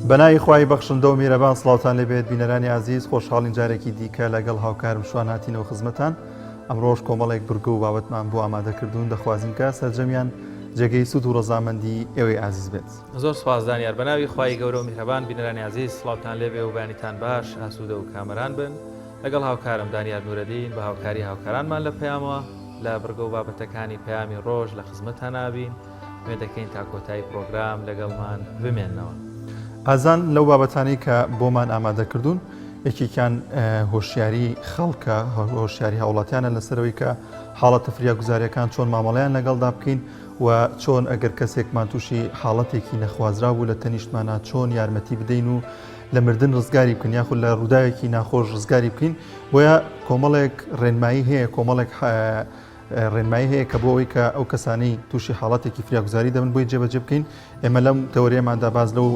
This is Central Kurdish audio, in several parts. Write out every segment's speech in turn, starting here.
بەناوی خوای بەخشندە و میرەبان سڵاوتان لێبێت بینەرانی ئازیز خۆشحاڵین جارێکی دیکە لەگەڵ هاوکارم شوان هاتینەوە خزمەتان ئەمڕۆژ کۆمەڵێک بڕگە و بابەتمان بۆ ئامادەکردوون دەخوازین کە سەرجەمیان جێگەی سوود و ڕەزامەندی ئێوەی ئازیز بێت. زۆر سوپاس دانیار. بەناوی خوای گەورە و میهرەبان بینەرانی ئازیز سڵاوتان لێبێ و بەیانیتان باش ئاسوودە و کامەران بن. لەگەڵ هاوکارم دانیار نورەدین بە هاوکاری هاوکارانمان لە پەیامەوە لە بڕگە و بابەتەکانی پەیامی ڕۆژ لە خزمەتان ئابین. ئومێد دەکەین تا کۆتایی پڕۆگرام لەگەڵمان بمێننەوە. ئازان لەو بابەتانەی کە بۆمان ئامادە کردوون یەکێکیان هۆشیاری خەڵکە هۆشیاری هاوڵاتیانە لەسەرەوەی کە حاڵەتە فریاگوزاریەکان چۆن مامەڵەیان لەگەڵدا بکەین و چۆن ئەگەر کەسێکمان تووشی حاڵەتێکی نەخوازراو بوو لە تەنیشتمانە چۆن یارمەتی بدەین و لە مردن ڕزگاری بکەین یاخود لە ڕووداوێکی ناخۆش ڕزگاری بکەین بۆیە کۆمەڵێک ڕێنمایی هەیە کۆمەڵێک ڕێنمایی هەیە کە بۆ ئەوەی کە ئەو کەسانەی تووشی حاڵەتێکی فریاگوزاری دەبن بۆی جێبەجێ بکەین ئێمە لەم تەوەرەیەماندا باس لەو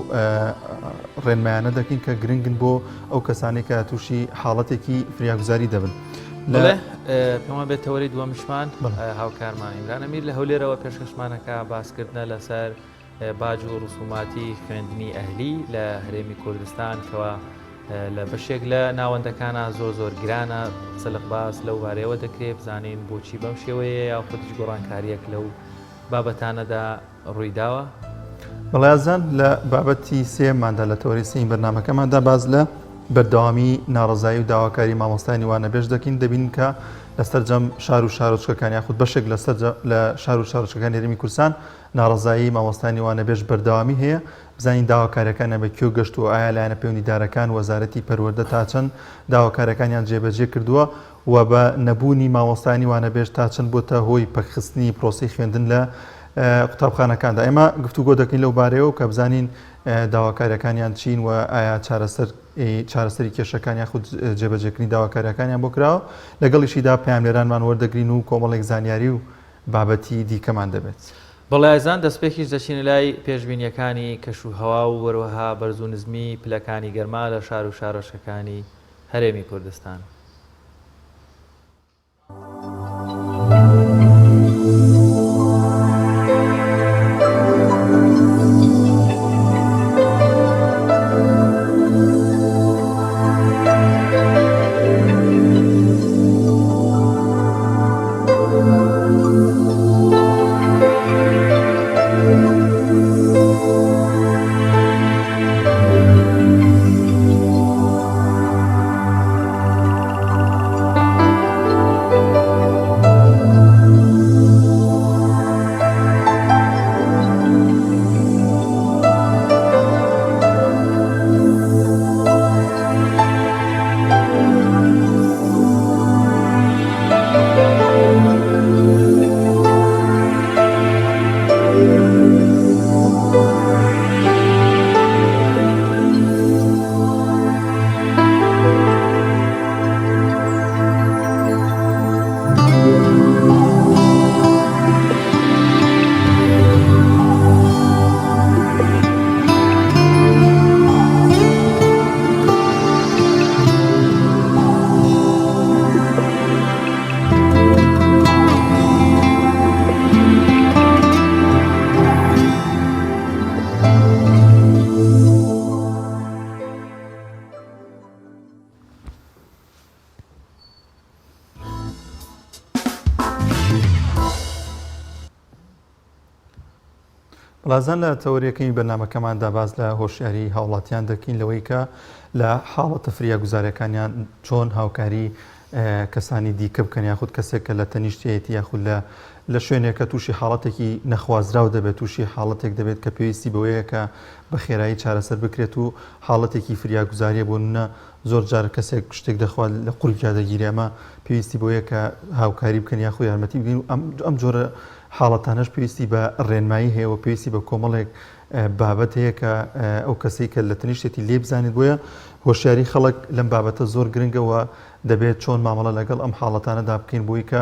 ڕێنمایانە دەکەین کە گرنگن بۆ ئەو کەسانەی کە تووشی حاڵەتێکی فریاگوزاری دەبن. بەڵێ پێمان بێت تەوەری دووەمیشمان هاوکارمان ئیمران ئەمیر لە هەولێرەوە پێشکەشمانەکە باسکردنە لەسەر باج و ڕسوماتی خوێندنی ئەهلی لە هەرێمی کوردستان کەوا لە بەشێک لە ناوەندەکانە زۆر زۆر گرانە سەلق باس لەو بارەیەوە دەکرێت بزانین بۆچی بەم شێوەیە یاخودیش گۆڕانکارییەک لەو بابەتانەدا ڕوویداوە؟ بەڵێ ئازیزان لە بابەتی سێیەمماندا لە تەوەرەی سێیەمی بەرنامەکەماندا باس لە بەردەوامی ناڕەزایی و داواکاری مامۆستایانی وانەبێژ دەکەین دەبینین کە لە سەرجەم شار و شارۆچکەکان یاخود بەشێک لە سەرجەم لە شار و شارۆچکەکانی هەرێمی کوردستان ناڕەزایی مامۆستایانی وانەبێژ بەردەوامی هەیە بزانین داواکاریەکانیان بە کوێ گەشتووە ئایا لایەنە پەیوەندیدارەکان وەزارەتی پەروەردە تا چەند داواکاریەکانیان جێبەجێ کردووە و بە نەبوونی مامۆستایانی وانەبێژ تا چەند بۆتە هۆی پەکخستنی پرۆسەی خوێندن لە قوتابخانەکاندا ئێمە گفتوگۆ دەکەین لەو بارەیەوە کە بزانین داواکاریەکانیان چین و ئایا چارەسەر چارەسەری کێشەکان یاخود جێبەجێکردنی داواکاریەکانیان بۆ کراوە لەگەڵیشیدا پەیامنێرانمان وەردەگرین و کۆمەڵێک زانیاری و بابەتی دیکەمان دەبێت. بەڵێ ئازیزان دەستپێکیش دەچینە لای پێشبینیەکانی کەش و هەوا و وەروەها بەرز و نزمی پلەکانی گەرما لە شار و شارۆچکەکانی هەرێمی کوردستان. بەڵازان لە تەوەرەکەی بەرنامەکەماندا باس لە هۆشیاری هاوڵاتیان دەکەین لەوەی کە لە حاڵەتە فریاگوزاریەکانیان چۆن هاوکاری کەسانی دیکە بکەن یاخود کەسێک کە لە تەنیشتیەتی یاخود لە لە شوێنێک کە تووشی حاڵەتێکی نەخوازراو دەبێت تووشی حاڵەتێک دەبێت کە پێویستی بەوەیە کە بە خێرایی چارەسەر بکرێت و حاڵەتێکی فریاگوزاریە بۆ نمونە زۆر جار کەسێک شتێک دەخوات لە قورگیا دەگیرێ ئەمە پێویستی بەوەیە کە هاوکاری بکەن یاخود یارمەتی بدەین و ئەم جۆرە حاڵەتانەش پێویستی بە ڕێنمایی هەیە و پێویستی بە کۆمەڵێک بابەت هەیە کە ئەو کەسەی کە لە تەنیشتێتی لێ بزانێت بۆیە هۆشیاری خەڵک لەم بابەتە زۆر گرنگە و دەبێت چۆن مامەڵە لەگەڵ ئەم حاڵەتانەدا بکەین بۆی کە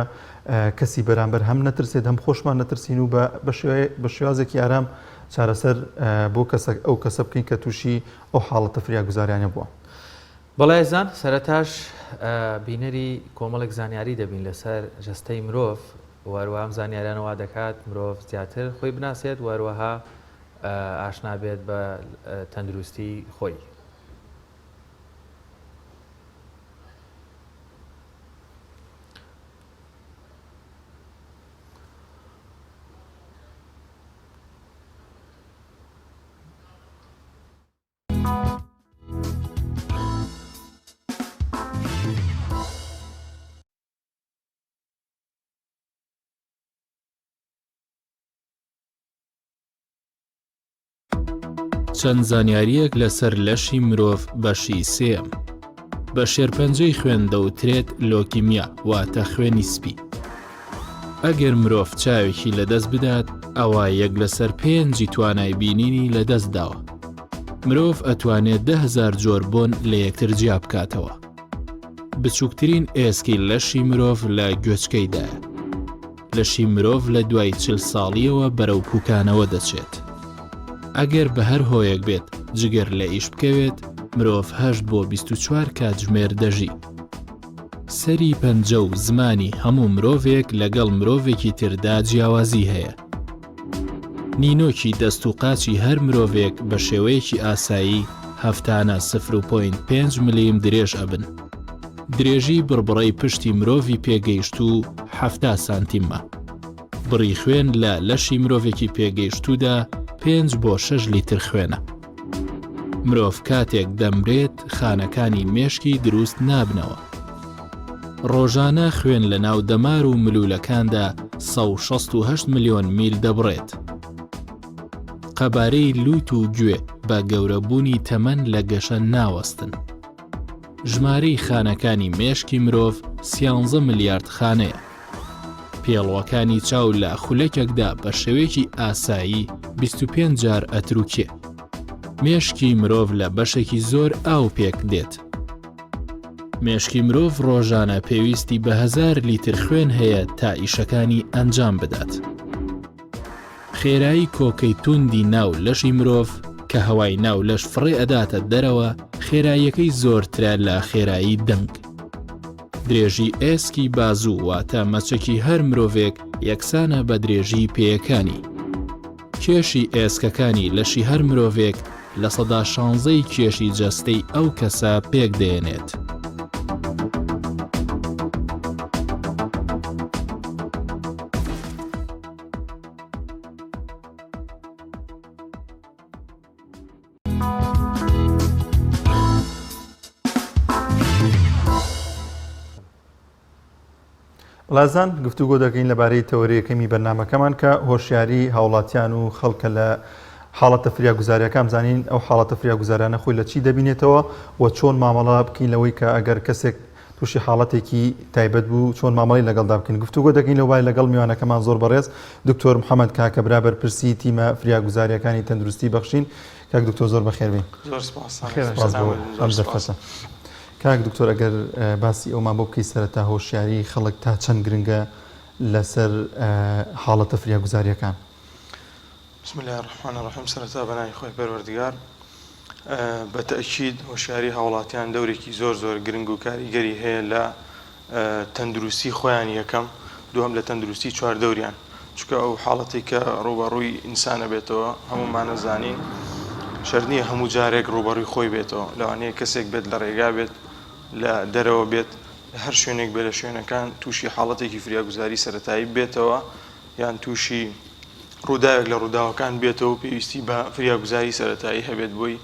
کەسی بەرامبەر هەم نەترسێت هەم خۆشمان نەترسین و بە شێوازێکی ئارام چارەسەر بۆ کەسە ئەو کەسە بکەین کە تووشی ئەو حاڵەتە فریاگوزاریانە بووە. بەڵێ ئازیزان سەرەتاش بینەری کۆمەڵێک زانیاری دەبین لەسەر جەستەی مرۆڤ و هەروەها ئەم زانیاریانە وا دەکات مرۆڤ زیاتر خۆی بناسێت و هەروەها. ئاشنا بێت بە تەندروستی خۆی. چەند زانیارییەک لەسەر لەشی مرۆڤ بەشی سێیەم. بە شێرپەنجەی خوێن دەوترێت لۆکیمیا واتە خوێنی سپی. ئەگەر مرۆڤ چاوێکی لەدەست بدات ئەوا یەک لەسەر پێنجی توانای بینینی لەدەست داوە. مرۆڤ ئەتوانێت 10,000 جۆر بۆن لە یەکتر جیا بکاتەوە. بچووکترین ئێسکی لەشی مرۆڤ لە گوێچکەیدایە. لەشی مرۆڤ لە دوای چل ساڵییەوە بەرەو پوکانەوە دەچێت. ئەگەر بە هەر هۆیەک بێت جگەر لە ئیش بکەوێت، مرۆڤ هەشت بۆ 24 کاتژمێر دەژی. سەری پەنجە و زمانی هەموو مرۆڤێک لەگەڵ مرۆڤێکی تردا جیاوازی هەیە. نینۆکی دەست و قاچی هەر مرۆڤێک بە شێوەیەکی ئاسایی هەفتانە سفر و point پێنج ملیم درێژ ئەبن. درێژی بڕبڕەی پشتی مرۆڤی پێگەیشتوو 70 سانتیمە. بڕی خوێن لە لەشی مرۆڤێکی پێگەیشتوودا پێنج بۆ شەش لیتر خوێنە. مرۆڤ کاتێک دەمرێت خانەکانی مێشکی دروست نابنەوە. ڕۆژانە خوێن لە ناو دەمار و ملوولەکاندا 168 ملیۆن میل دەبڕێت. قەبارەی لووت و گوێ بە گەورەبوونی تەمەن لە گەشە ناوەستن. ژمارەی خانەکانی مێشکی مرۆڤ سیانزە ملیارد خانەیە. پێڵوەکانی چاو لە خولەکێکدا بە شێوەیەکی ئاسایی 25 جار ئەتروکێ. مێشکی مرۆڤ لە بەشێکی زۆر ئاو پێک دێت. مێشکی مرۆڤ ڕۆژانە پێویستی بە هەزار لیتر خوێن هەیە تا ئیشەکانی ئەنجام بدات. خێرایی کۆکەی توندی ناو لەشی مرۆڤ کە هەوای ناو لەش فڕێ ئەداتە دەرەوە خێراییەکەی زۆرترە لە خێرایی دەنگ. درێژی ئێسکی بازوو واتە مەچەکی هەر مرۆڤێک یەکسانە بە درێژی پێیەکانی. کێشی ئێسکەکانی لەشی هەر مرۆڤێک 16% ی کێشی جەستەی ئەو کەسە پێک دەێنێت. بەڵێزان گفتوگۆ دەکەین لەبارەی تەوەرەی یەکەمی بەرنامەکەمان کە هۆشیاری هاوڵاتیان و خەڵکە لە حاڵەتە فریاگوزاریەکان بزانین ئەو حاڵەتە فریاگوزارانە خۆی لە چی دەبینێتەوە و چۆن مامەڵە بکەین لەوەی کە ئەگەر کەسێک تووشی حاڵەتێکی تایبەت بوو چۆن مامەڵەی لەگەڵدا بکەین گفتوگۆ دەکەین لەوبارەی لەگەڵ میوانەکەمان زۆر بەڕێز دکتۆر محەممەد کاکەبرا بەرپرسی تیمە فریاگوزاریەکانی تەندروستی بەخشین کاک دکتۆر زۆر بەخێر بێی. زۆر سپاس. سپاس بۆ ئەم دەرفەتە. کاک دکتۆر ئەگەر باسی ئەومان بۆ بکەی سەرەتا هۆشیاری خەڵک تا چەند گرنگە لەسەر حاڵەتە فریاگوزاریەکان؟ بسم اللە الرحمن الرحیم سەرەتا بەناوی خوای پەروەردگار بە تەئکید هۆشیاری هاوڵاتیان دەورێکی زۆر زۆر گرنگ و کاریگەری هەیە لە تەندروستی خۆیان یەکەم دووەم لە تەندروستی چواردەوریان چونکە ئەو حاڵەتێک کە ڕووبەڕووی ئینسانە بێتەوە هەموومانە زانین شەرت نییە هەموو جارێک ڕووبەڕووی خۆی بێتەوە لەوانەیە کەسێک بێت لە ڕێگا بێت لە دەرەوە بێت لە هەر شوێنێک بێ لە شوێنەکان تووشی حاڵەتێکی فریاگوزاری سەتایی بێتەوە یان تووشی ڕووداوێک لە ڕووداوەکان بێتەوە و پێویستی بە فریاگوزاری سەرەتایی هەبێت بۆی،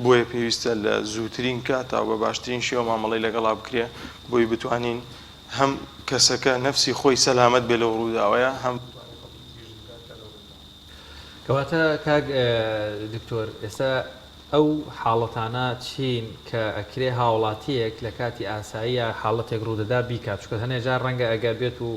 بۆیە پێویستە لە زووترین کاتا و بە باشترین شێوە مامەڵەی لەگەڵا بکرێ بۆی بتوانین هەم کەسەکە نەفسی خۆی سەلامەت بێ لەو ڕووداوەیە هەم بتوانین خەڵکی تریش ڕزگار بکا لەو ڕووداوە. کەواتە کاک دکتۆر ئێستا ئەو حاڵەتانە چین کە ئەکرێ هاوڵاتیەک لە کاتی ئاساییا حاڵەتێک ڕوودەدا بیکات چونکە هەنێ جار ڕەنگە ئەگەر بێت و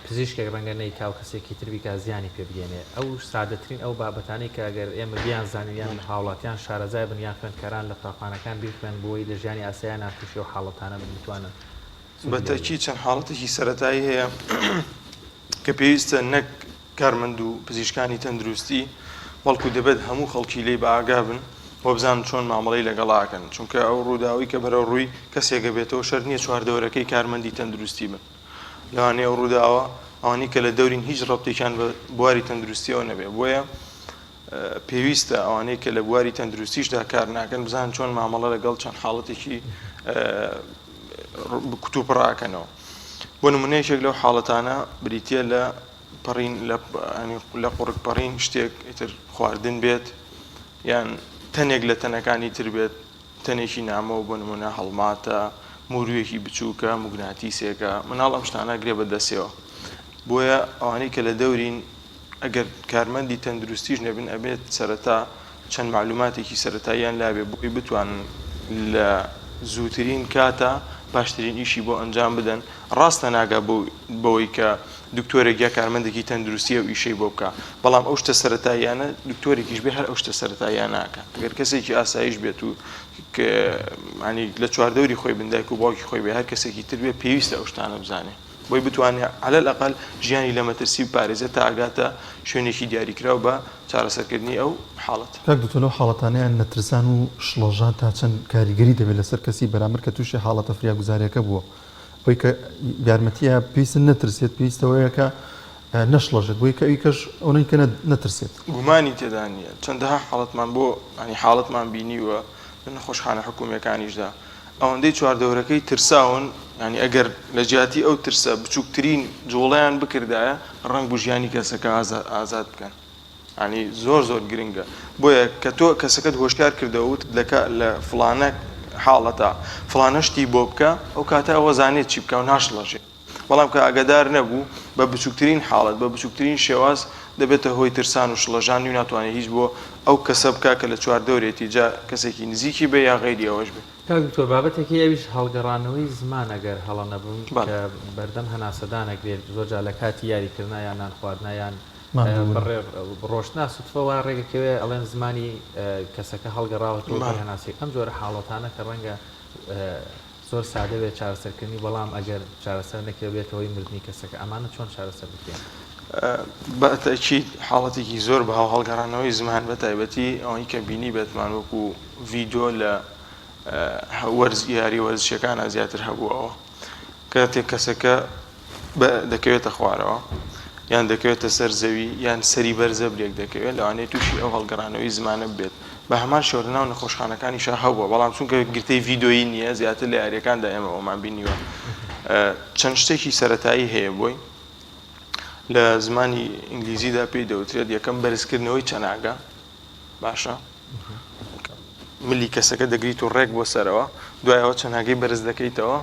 پزیشکێک ڕەنگە نەیکا و کەسێکی تر بیکا زیانی پێ بگەیەنێ. ئەو سادەترین ئەو بابەتانەی کە گەر ئێمە بیانزانین یان هاوڵاتیان شارەزای بن یان خوێندکاران لە قوتابخانەکان بیخوێنن بۆ ئەوەی لە ژیانی ئاساییانا تووشی ئەو حاڵەتانە بن بتوانن سوودی بە لێ تەئکید وەرگرن. چەند حاڵەتێکی سەرەتایی هەیە کە پێویستە نەک کارمەند و پزیشکانی تەندروستی بەڵکو دەبێت هەموو خەڵکی لێی بە ئاگا بن و بزانن چۆن مامەڵەی لەگەڵا ئەکەن چونکە ئەو ڕووداوەی کە بەرەو ڕووی کەسێک ئەبێتەوە شەرت نییە چواردەورەکەی کارمەندی تەندروستی بن. لەوانەیە ئەو ڕووداوە ئەوانەی کە لە دەورین هیچ ڕەبتێکیان بە بواری تەندروستیەوە نەبێ بۆیە پێویستە ئەوانەی کە لە بواری تەندروستیشدا کار ناکەن بزانن چۆن مامەڵە لەگەڵ چەند حاڵەتێکی کوتوپڕ ئەکەنەوە. بۆ نمونە یەکێک لەو حاڵەتانە بریتییە لە پەڕین لە قوڕگ پەڕین شتێک ئیتر خواردن بێت یان تەنێک لە تەنەکانی تر بێت تەنێکی نامۆ بۆ نمونە هەڵماتە مورویەکی بچووکە موگناتیسێکە مناڵ ئەم شتانە گرێ بە دەسێەوە بۆیە ئەوانەی کە لە دەورین ئەگەر کارمەندی تەندروستیش نەبن ئەبێت سەرەتا چەند مەعلوماتێکی سەرەتاییان لابێ بۆی بتوانن لە زووترین کاتا باشترین ئیشی بۆ ئەنجام بدەن، ڕاستە ناگا بەوەی کە دکتۆرێک یا کارمەندێکی تەندروستی ئەو ئیشەی بۆ بکا، بەڵام ئەو شتە سەرەتاییانە دکتۆرێکیش بێ هەر ئەو شتە سەرەتاییانە ئەکا، ئەگەر کەسێکی ئاساییش بێت و ینی لە چواردەوری خۆی بن دایک و باوکی خۆی بێ هەر کەسێکی تر بێ پێویستە ئەو شتانە بزانێ. بۆی بتوانێت علی الاقل ژیانی لە مەترسی بپارێزێت تا ئەگاتە شوێنێکی دیاریکراو بە چارەسەرکردنی ئەو حاڵەتە. کاک دکتۆر لەو حاڵەتانەیان نەترسان و شڵەژان تا چەند کاریگەری دەبێت لەسەر کەسی بەرامبەر کە توشی حاڵەتە فریاگوزاریەکە بووە ئەوەی کە یارمەتیە پێویستە نەترسێت پێویستە ئەوەیە کە نەشڵەژێت بۆی کە ئەوی کەش ئەونەی کە نەترسێت. گومانی تێدا نییە چەندەها حاڵەتمان بۆ یانی حاڵەتمان بینیوە لە نەخۆشخانە حکومییەکانیشدا ئەوەندەی چواردەورەکەی ترساون، یانی ئەگەر لە جیاتی ئەو ترسە بچووکترین جووڵەیان بکردایە ڕەنگ بوو ژیانی کەسەکە ئازاد بکەن. یانی زۆر زۆر گرنگە. بۆیە کە تۆ کەسەکەت هۆشیار کردەوە وتت لە لە فڵانە حاڵەتا فڵانە شتی بۆ بکە، ئەو کاتە ئەوە زانێت چی بکا و ناشڵەژێ. بەڵام کە ئاگادار نەبوو، بە بچووکترین حاڵەت، بە بچووکترین شێواز دەبێتە هۆی ترسان و شڵەژانی و ناتوانێت هیچ بۆ ئەو کەسە بکا کە لە چواردەورێتی، جا کەسێکی نزیکی بێ یا غەیری ئەوەش بێ. کاک دکتۆر بابەتێکی ئەویش هەڵگەڕانەوەی زمانە گەر هەڵە نەبم کە بەردەم هەناسەدان ئەگرێت زۆر جار لە کاتی یاری کردنا یان نان خواردنا یان بڕێ ڕۆشتنا سوتفە وا ڕێگەکەوێ ئەڵێن زمانی کەسەکە هەڵگەڕاوەتەوە بەر هەناسەی ئەم جۆرە حاڵەتانە کە ڕەنگە زۆر سادە بێت چارەسەرکردنی، بەڵام ئەگەر چارەسەر نەکرێت بێتە هۆی مردنی کەسەکە، ئەمانە چۆن چارەسەر بکرێن؟ بە تەئکید حاڵەتێکی زۆر باوە هەڵگەڕانەوەی زمان بە تایبەتی ئەوەی کە بینیبێتمان وەکو ڤیدۆ لە وەرز یاری وەرزشیەکانا زیاتر هەبوو ئەوە کاتێک کەسەکە دەکەوێتە خوارەوە یان دەکەوێتە سەر زەوی یان سەری بەر زەبرێک دەکەوێت لەوانەیە تووشی ئەو هەڵگەڕانەوەی زمانە بێت بە هەمان شێوە لە ناو نەخۆشخانەکانیشا هەبووە بەڵام چونکە گرتەی ڤیدۆیی نییە زیاتر لە یاریەکاندا ئێمە ئەومان بینیوە چەند شتێکی سەتایی هەیە بۆی لە زمانی ئینگلیزیدا پێی دەوترێت یەکەم بەرزکردنەوەی چەناگە باشە ملی کەسەکە دەگریت و ڕێک بۆ سەرەوە دوای ئەوە چەناگەی بەرز دەکەیتەوە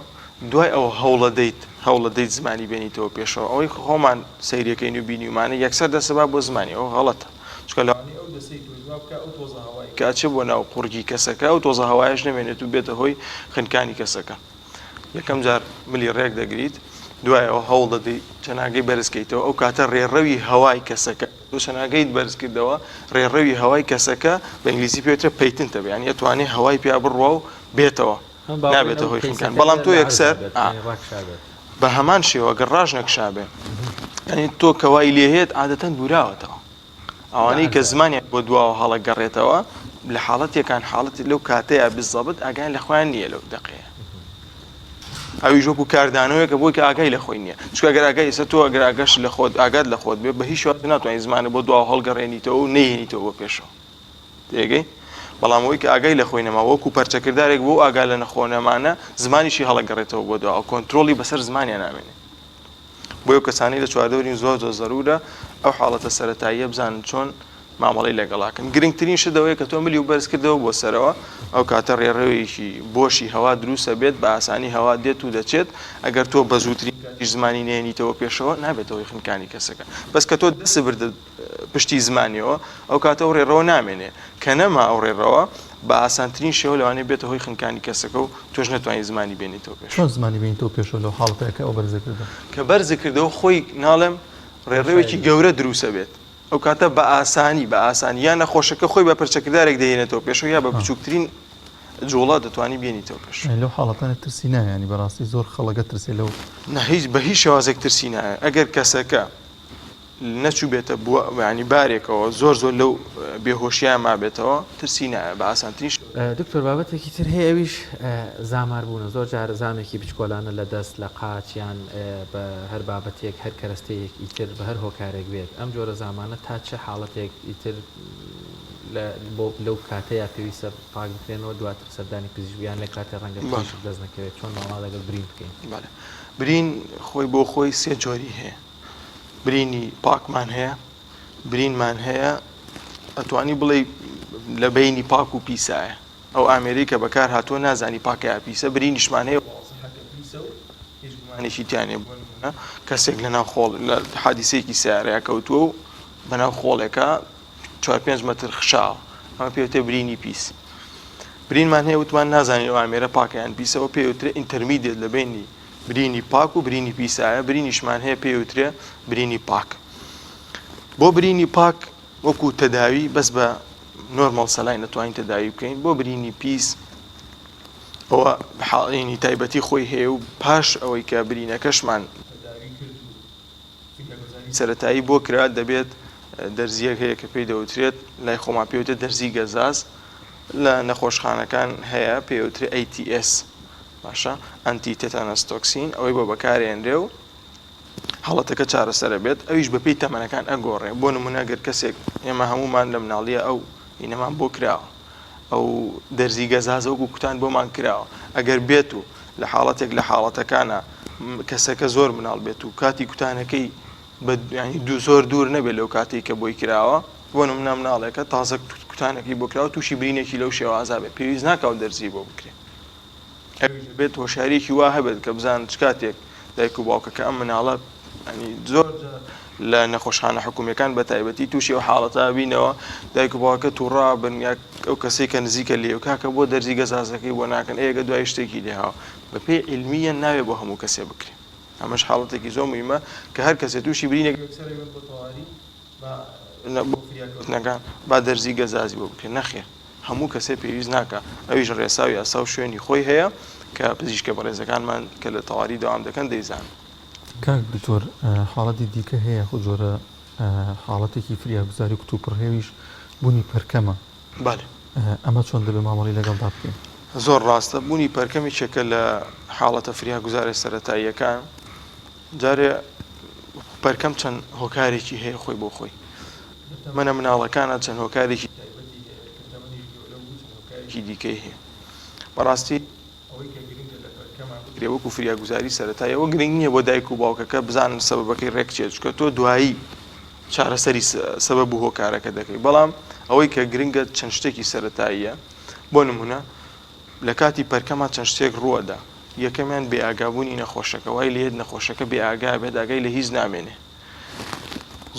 دوای ئەوە هەوڵەدەیت هەوڵەدەیت زمانی بێنیتەوە پێشەوە ئەوەی خۆمان سەیرەکەین و بینیومانە یەکسەر دەسەبا بۆ زمانی ئەو غەڵەتە چونکە لەوانەیە ئەو دەسەی تۆش وا بکا ئەو تۆزە هەوای کە ئەچێ بۆ ناو قوڕگی کەسەکە ئەو تۆزە هەوایەش نەمێنێت و بێتە هۆی خنکانی کەسەکە یەکەم جار ملی ڕێک دەگریت دوای ئەوە هەوڵ دەدەیت چەناگەی بەرز کەیتەوە ئەو کاتە ڕێڕەوی هەوای کەسەکە تۆ چەناگەیت بەرز کردەوە ڕێڕەوی هەوای کەسەکە بە ئینگلیزی پێ وترێ patent ە یانی ئەتوانێ هەوای پیا بڕوا و بێتەوە نابێتە هۆی خنکان بەڵام تۆ یەکسەر بە هەمان شێوە گەر ڕاش نەکشابێ یعنی تۆ کەوای لێهێت عادەتەن دووراوەتەوە ئەوانەی کە زمانیان بۆ دواوە هەڵەگەڕێتەوە لە حاڵەتێکان حاڵەت لەو کاتەیە بالضبط ئاگایان لە خۆیان نییە لەو دەقەیە ئەویش وەکو کاردانەوەیەکە بۆی کە ئاگای لە خۆی نییە چونکە گەر ئاگای ئێستا تۆ ئەگەر ئاگاش لە خۆت ئاگات لە خۆت بێ بە هیچ شێوازێک ناتوانانی زمانە بۆ دواوە هەڵگەڕێنیتەوە و نەیهێنیتەوە بۆ پێشەوە تێگەی بەڵام ئەوەی کە ئاگای لە خۆی نەما وەکو پەرچەکردارێک بۆ ئاگا لە نەخۆ نەمانە زمانیشی هەڵەگەڕێتەوە بۆ دواوە کۆنترۆڵی بەسەر زمانیان نامێنێ بۆیە ئەو کەسانەی لە چواردەورین زۆر زۆر زەرورە ئەو حاڵەتە سەرەتاییە بزانن چۆن مامەڵەی لەگەڵا کەن گرنگترین شت ئەوەیە کە تۆ ملی و بەرز کردەوە بۆ سەرەوە ئەو کاتە ڕێڕەوێکی بۆشی هەوا دروستە بێت بە ئاسانی هەوا دێت و دەچێت ئەگەر تۆ بە زووترین کاتیش زمانی نێنیتەوە پێشەوە نابێتەوەی خنکانی کەسەکە بەس کە تۆ دەست بردە پشتی زمانیەوە ئەو کاتە ئەو ڕێڕەوە نامێنێ کە نەما ئەو ڕێڕەوە بە ئاسانترین شێوە لەوانەیە بێتە هۆی خنکانی کەسەکە و تۆش نەتوانی زمانی بێنیتەوە پێش. چۆن زمانی بێنیتەوە پێشەوە لەو حاڵەتەیا کە ئەو بەرزی کردەوە؟ کە بەرزی کردەوە خۆی ناڵێم ڕێڕەوێکی گەورە دروست ئەبێت ئەو کاتە بە ئاسانی بە ئاسانی یا نەخۆشەکە خۆی بە پەرچەکردارێک دەهێنێتەوە پێشەوە یا بە بچووکترین جوڵە دەتوانی بێنیتەوە پێش. یانی لەو حاڵەتانە ترسی نایە یانی بەڕاستی زۆر خەڵک ئەترسێ لەو. نا هیچ بە هیچ شێوازێک ترسی نایە ئەگەر کەسەکە. نەچووبێتە بووە یانی بارێکەوە زۆر زۆر لەو بێهۆشیان مابێتەوە ترسی نایە بە ئاسانترین شێوە. دکتۆر بابەتێکی تر هەیە ئەویش زامار بوونە زۆر جار زامێکی بچکۆلانە لە دەست لە قاچ یان بە هەر بابەتێک هەر کەرەستەیەک ئیتر بە هەر هۆکارێک بێت ئەم جۆرە زامانە تا چ حاڵەتێک ئیتر لە بۆ لەو کاتەیا پێویستە پاک بکرێنەوە دواتر سەردانی پزیشک یان لە کاتێ ڕەنگە پزیشک دەست نەکەوێت چۆن مامەڵە لەگەڵ برین بکەین؟ بەڵێ برین خۆی بۆ خۆی سێ جۆری هەیە برینی پاکمان هەیە برینمان هەیە ئەتوانی بڵێ لە بینی پاک و پیسایە ئەو ئامێری کە بەکار هاتووە نازانی پاکە یا پیسە برینیشمان هەیە پیسە و هیچ گومانێکی تیانێ بۆ نمونە کەسێک لە ناو خۆڵ لە حادیسەیەکی سیارەیە کەوتووە و بەناو خۆڵێکە چوار پێنج مەتر خشاوە ئەمە پێوتێ برینی پیس برینمان هەیە وتمان نازانین ئەو ئامێرە پاکە یان پیسەوە پێوترێ intermediate لە بینی برینی پاک و برینی پیسایە برینیشمان هەیە پێوترێ برینی پاک بۆ برینی پاک وەکو تەداوی بەس بە normal saline نەتوانین تەداوی بکەین بۆ برینی پیس ئەوە حاڵینی تایبەتی خۆی هەیە و پاش ئەوەی کە برینەکەشمان تەداوی کرد و سەرەتایی بۆ کرا دەبێت دەرزییەک هەیە کە پێی دەوترێت لای خۆمان پێی وترێت دەرزی گەزاز لە نەخۆشخانەکان هەیە پێی وترێت ATS باشە anti tetanus toxin ئەوەی بۆ بەکارێنرێ و حاڵەتەکە چارەسەرە بێت ئەویش بەپێی تەمەنەکان ئەگۆڕێ بۆ نمونە گەر کەسێک ئێمە هەمومان لە مناڵیە ئەو هینەمان بۆ کراوە ئەو دەرزی گەزازە وەکو کوتان بۆمان کراوە ئەگەر بێت و لە حاڵەتێک لە حاڵەتەکانە کەسەکە زۆر مناڵ بێت و کاتی کوتانەکەی ینی دوو زۆر دوور نەبێت لەو کاتێک کە بۆی کراوە بۆ نمونە مناڵێکە تازە کوتانەکەی بۆ کراوە تووشی برینێکی لەو شێوازا بێت پێویست ناکاو دەرزی بۆ بکرێت ئەویش دەبێت هۆشیاریەکی وا هەبێت کە بزان چ کاتێک دایک و باوکەکە ئەم مناڵە ینی زۆر لە نەخۆشخانە حکومیەکان بە تایبەتی تووشی ئەو حاڵەتە بینەوە دایک و باوکە تووڕا بن یا ئەو کەسێک کە نزیکە لێ و کاکە بۆ دەرزی گەزازەکەی بۆ ناکەن ئێگە دوای شتێکی لێهاوە بەپێی عیلمیە ناوێ بۆ هەموو کەسێ بکرێ ئەمەش حاڵەتێکی زۆر مهمە کە هەر کەسێ تووشی برینێک یەکسەر ئەیبەن بۆ تەواری با بۆ فریاکەوتنەکان با دەرزی گەزازی بۆ بکرێت نەخێر هەموو کەسێ پێویست ناکا ئەویش ڕێسا و یاسا و شوێنی خۆی هەیە کە پزیشکە بەڕێزەکانمان کە لە تەواری دەوام دەکەن دەیزانن. کاک دکتۆر حاڵەتی دیکە هەیە خۆ جۆرە حاڵەتێکی فریاگوزاری کتوپڕ هەیە بوونی پەرکەمە. بەلێ. ئەمە چۆن دەبێ مامەڵەی لەگەڵدا بکەین؟ زۆر ڕاستە بوونی پەرکەم یەکێکە لە حاڵەتە فریاگوزارە سەرەتاییەکان. جارێ پەرکەم چەند هۆکارێکی هەیە خۆی بۆ خۆی لە تەمەنە مناڵەکانە چەند هۆکارێکی تایبەتی هەیە کە تەمەنیش گەورە بوو چەند هۆکارێکی دیکەی هەیە بەڕاستی ئەوەی کە گرنگە لە پەرکەمان بکرێ وەکو فریاگوزاری سەرەتایی ئەوە گرنگ نییە بۆ دایک و باوکەکە بزانن سەبەبەکەی ڕێک چیە چونکە تۆ دوایی چارەسەری سەبەب و هۆکارەکە دەکەی بەڵام ئەوەی کە گرنگە چەند شتێکی سەرەتاییە بۆ نمونە لە کاتی پەرکەما چەند شتێک ڕووەدا، یەکەمیان بێ ئاگابوونی نەخۆشەکە، وای لێیەت نەخۆشەکە بێ ئاگا بێت ئاگای لە هیچ نامێنێ.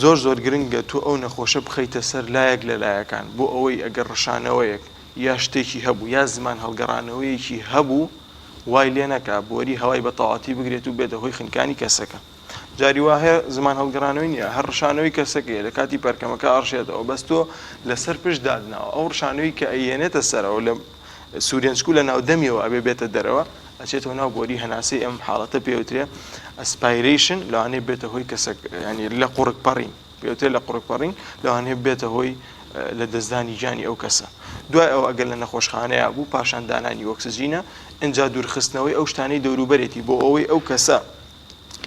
زۆر زۆر گرنگە تۆ ئەو نەخۆشە بخەیتە سەر لایەک لە لایەکان بۆ ئەوەی ئەگەر ڕشانەوەیەک یا شتێکی هەبوو یا زمان هەڵگەڕانەوەیەکی هەبوو وای لێ نەکا بۆری هەوای بە تەواتی بگرێت و بێتە هۆی خنکانی کەسەکە. جاری وا هەیە زمان هەڵگەڕانەوەی نییە هەر ڕشانەوەی کەسەکەیە لە کاتی پەرکەمەکە ئەڕشێتەوە بەس تۆ لەسەر پشت دادناوە ئەو ڕشانەوەی کە ئەیێنێتە سەرەوە لە سورێنچک و لە ناو دەمیەوە ئەبێ بێتە دەرەوە ئەچێتەوە ناو بۆری هەناسەی ئەم حاڵەتە پێوترێ aspiration لەوانەیە بێتە هۆی کەسەک ینی لە قوڕگ پەڕین پێوترێ لە قوڕگ پەڕین لەوانەیە بێتە هۆی لە دەستدانی گیانی ئەو کەسە دوای ئەو ئەگەر لە نەخۆشخانەیە بوو پاشان دانانی ئۆکسجینە ئینجا دوورخستنەوەی ئەو شتانەی دەوروبەرێتی بۆ ئەوەی ئەو کەسە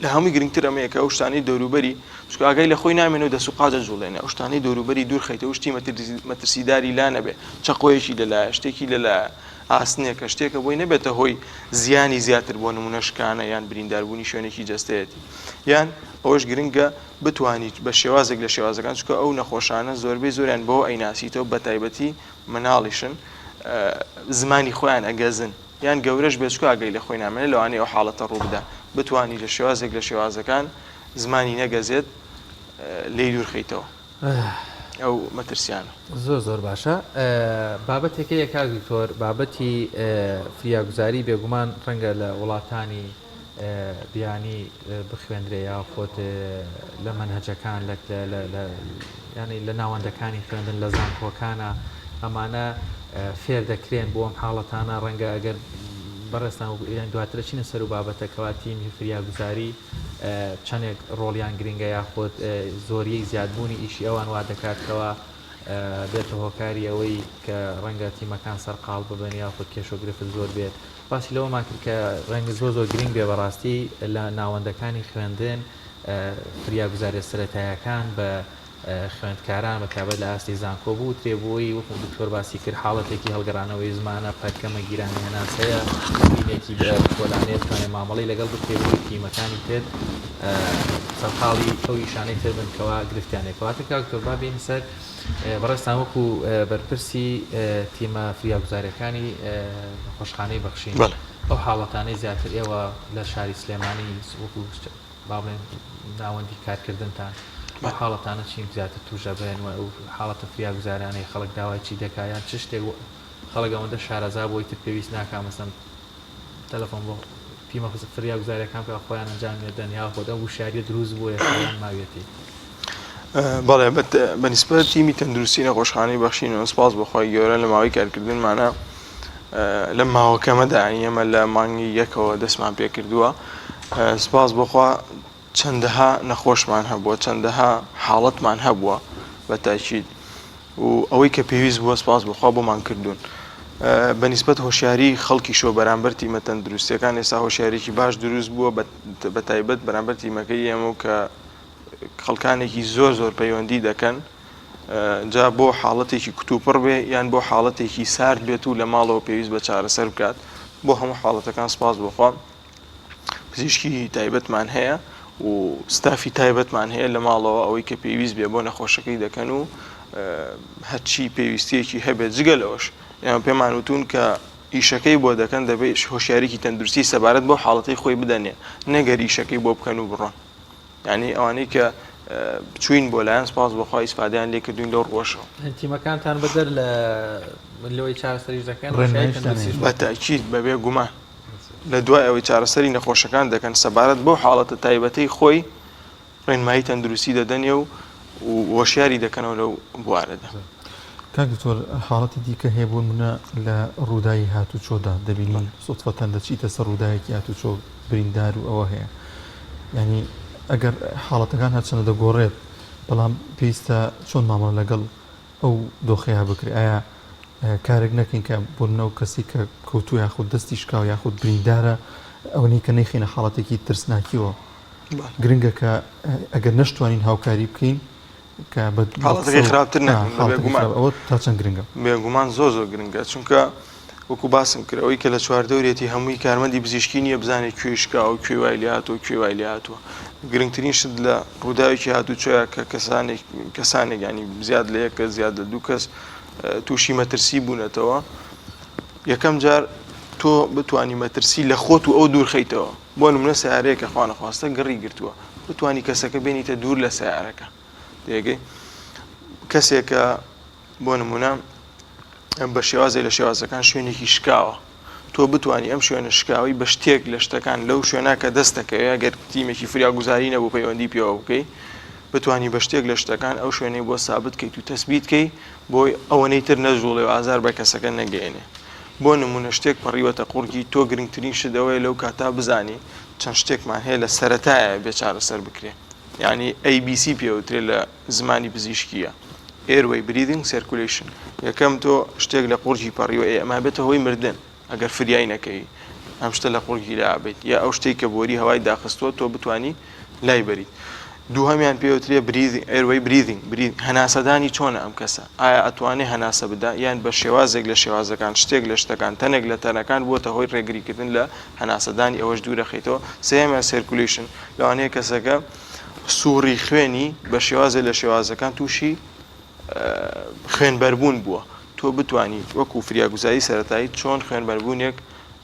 لە هەمووی گرنگتر ئەمەیە کە ئەو شتانەی دەوروبەری چونکە ئاگای لە خۆی نامێنێ و دەست و قاچ ئەجوڵێنێ ئەو شتانەی دەوروبەری دوور خەیتەوە شتی مەترسیداری لا نەبێ چەقۆیەکی لەلایە شتێکی لەلایە ئاسنێکە شتێکە بۆی نەبێتە هۆی زیانی زیاتر بۆ نمونە شکانە یان برینداربوونی شوێنێکی جەستەیەتی یان ئەوەش گرنگە بتوانیت بە شێوازێک لە شێوازەکان چونکە ئەو نەخۆشانە زۆربەی زۆریان بەوە ئەیناسیتەوە بە تایبەتی مناڵیشن زمانی خۆیان ئەگەزن یان گەورەش بێت چونکە ئاگای لە خۆی نامێنێت لەوانەیە ئەو حاڵەتە ڕووبدا بتوانی لە شێوازێک لە شێوازەکان زمانی نەگەزێت لێی دوور خەیتەوە ئەو مەترسیانە. زۆر زۆر باشە بابەتێک هەیە کاک دکتۆر بابەتی فریاگوزاری بێگومان ڕەنگە لە وڵاتانی بیانی بخوێندرێ یاخود لە مەنهەجەکان لە یانی لە ناوەندەکانی خوێندن لە زانکۆکانە ئەمانە فێر دەکرێن بۆ ئەم حاڵەتانە ڕەنگە ئەگەر بەڕێزتان یان دواترە چینە سەر و بابەتەکەوە تیمی فریاگوزاری. چەندێک ڕۆڵیان گرنگە یاخود زۆریی زیادبوونی ئیشی ئەوان وا دەکات کەوا بێتە هۆکاری ئەوەی کە ڕەنگە تیمەکان سەرقاڵ ببن یاخود کێشە و گرفت زۆر بێت. باسی لەوەمان کرد کە ڕەنگە زۆر زۆر گرنگ بێ بەڕاستی لە ناوەندەکانی خوێندن فریاگوزاریە سەرەتایەکان بە خوێندکاران بە تایبەت لە ئاستی زانکۆ بوترێ بۆی وەکو دکتۆر باسی کرد حاڵەتێکی هەڵگەڕانەوەی زمانە پەرکەمە گیرانی هەناسەیە برینێکی کۆلانەیە بتوانێت مامەڵەی لەگەڵ بکرێ بۆی تیمەکانی تر سەرقاڵی ئەو ئیشانەی تر بن کەوا گرفتیان هەیە کەواتە کاک دکتۆر با بێین سەر بەڕێزتان وەکو بەرپرسی تیمە فریاگوزاریەکانی نەخۆشخانەی بەخشین ئەو حاڵەتانەی زیاتر ئێوە لە شاری سلێمانی وەکو با بڵێن ناوەندی کارکردنتان ئەو حاڵەتانە چین زیاتر توش ئەبن و ئەو حاڵەتە فریاگوزارانەی خەڵک داوای چی دەکا یان چ شتێک خەڵک ئەوەندە شارەزا بۆی تر پێویست ناکا مەسەن تەلەفۆن بۆ تیمە فریاگوزارەکان بکا خۆیان ئەنجامی ئەدەن یاخود ئەو وشیاریە دروست بووە یان ماویەتی؟ بەڵێ بە نیسبەت تیمی تەندروستی نەخۆشخانەی بەخشینەوە سپاس بۆ خوای گەورە لە ماوەی کارکردنمانە لەم ماوە کەمەدا یانی ئێمە لە مانگی یەکەوە دەستمان پێکردووە سپاس بۆخوا چەندەها نەخۆشمان هەبووە چەندەها حاڵەتمان هەبووە بە تاکید و ئەوەی کە پێویست بووە سپاس بۆخوا بۆمان کردوون بە نیسبەت هۆشیاری خەڵکیشەوە بەرامبەر تیمە تەندروستیەکان ئێستا هۆشیارێکی باش دروست بووە بە تایبەت بەرامبەر تیمەکەی ئێمە و کە خەڵکانێکی زۆر زۆر پەیوەندی دەکەن جا بۆ حاڵەتێکی کتوپڕ بێ یان بۆ حاڵەتێکی سارد بێت و لە ماڵەوە پێویست بە چارەسەر بکات بۆ هەموو حاڵەتەکان سپاس بۆخوا پزیشکی تایبەتمان هەیە و ستافی تایبەتمان هەیە لە ماڵەوە ئەوەی کە پێویست بێ بۆ نەخۆشەکەی دەکەن و هەرچی پێویستیەکی هەبێت جگە لەوەش ئێمە پێمان وتون کە ئیشەکەی بۆ دەکەن دەبێت هۆشیاریکی تەندروستی سەبارەت بۆ حاڵەتەی خۆی بدەنێ نەگەر ئیشەکەی بۆ بکەن و بڕۆن یانی ئەوانەی کە چوین بۆ لایان سپاس بۆ خوا ئیسفادەیان لێ کردوین لەو ڕوەشەوە. تیمەکانتان بەدەر لە لەوەی چارەسەریش دەکەن ڕێنماییش تەندروستیش بە تەئکید بەبێ گومان لە دوای ئەوەی چارەسەری نەخۆشەکان دەکەن سەبارەت بەو حاڵەتە تایبەتەی خۆی ڕێنمایی تەندروستی دەدەنێ و هۆشیاری دەکەنەوە لەو بوارەدا. کاک دکتۆر حاڵەتی دیکە هەیە بۆ نمونە لە ڕووداوی هاتوچۆدا دەبینی سوتفەتەن دەچیتە سەر ڕووداوێکی هاتوچۆ بریندار و ئەوە هەیە یعنی ئەگەر حاڵەتەکان هەرچەندە دەگۆڕێت بەڵام پێویستە چۆن مامەڵە لەگەڵ ئەو دۆخەیە بکرێت ئایا کارێک نەکەین کە بۆ نمونە ئەو کەسی کە کەوتووە یاخود دەستی شکاوە یاخود بریندارە ئەوەنەی کە نەیخەینە حاڵەتێکی ترسناکیەوە گرنگە کە ئەگەر نەشتوانین هاوکاری بکەین کە بە حاڵەتەکەی خراپتر نەکەین بێگومان ئەوە تا چەند گرنگە؟ بێگومان زۆر زۆر گرنگە چونکە وەکو باسم کرد ئەوەی کە لە چواردەورێتی هەمووی کارمەندی پزیشکی نییە بزانێت کوێی شکاوە و کوێی وای لێهاتووە و کوێی وای لێهاتووە گرنگترین شت لە ڕووداوێکی هاتوچۆیە کە کەسانێک کەسانێک ینی زیاد لە یەک کەس زیاد لە دوو کەس تووشی مەترسی بوونەتەوە یەکەم جار تۆ بتانی مەترسی لە خۆت و ئەو دوورخەیتەوە بۆ نمونە سیارەیەکە خوانەخواستە گڕی گرتووە بتانی کەسەکە بێنیتە دوور لە سیارەکە تێگەی کەسێکە بۆ نمونە بە شێوازێک لە شێوازەکان شوێنێکی شکاوە تۆ بتانی ئەم شوێنە شکاوی بە شتێک لە شتەکان لەو شوێنە کە دەست دەکەوێت گەر تیمێکی فریاگوزاری نەبوو پەیوەندی پێوە بکەی بتانی بە شتێک لە شتەکان ئەو شوێنەی بۆ سابت کەیت و تەسبیت کەی بۆی ئەوەنەی تر نەجوڵێ و ئازار بە کەسەکە نەگەیەنێ بۆ نمونە شتێک پەڕیوەتە قوڕگی تۆ گرنگترین شت ئەوەیە لەو کاتا بزانی چەند شتێکمان هەیە لە سەرەتایە بێ چارەسەر بکرێ یانی ABC پێوترێ لە زمانی پزیشکیە Airway Breathing Circulation یەکەم تۆ شتێک لە قوڕگی پەڕیوە ئێ ئەمە بێتە هۆی مردن ئەگەر فریای نەکەی ئەم شتە لە قوڕگی لابیت یا ئەو شتێک کە بۆری هەوای داخستووە تۆ بتانی لای بەریت دووهەمیان پێوترێ breathing airway breathing breath هەناسەدانی چۆنە ئەم کەسە ئایا ئەتوانێ هەناسە بدا یان بە شێوازێک لە شێوازەکان شتێک لە شتەکان تەنێک لە تەنەکان بووەتە هۆی ڕێگریکردن لە هەناسەدانی ئەوەش دوورەخەیتەوە سێیەمیان circulation لەوانەیە کەسەکە سوڕی خوێنی بە شێوازێ لە شێوازەکان تووشی خوێنبەربوون بووە تۆ بتانی وەکو فریاگوزاری سەتایی چۆن خوێنبەربوونێک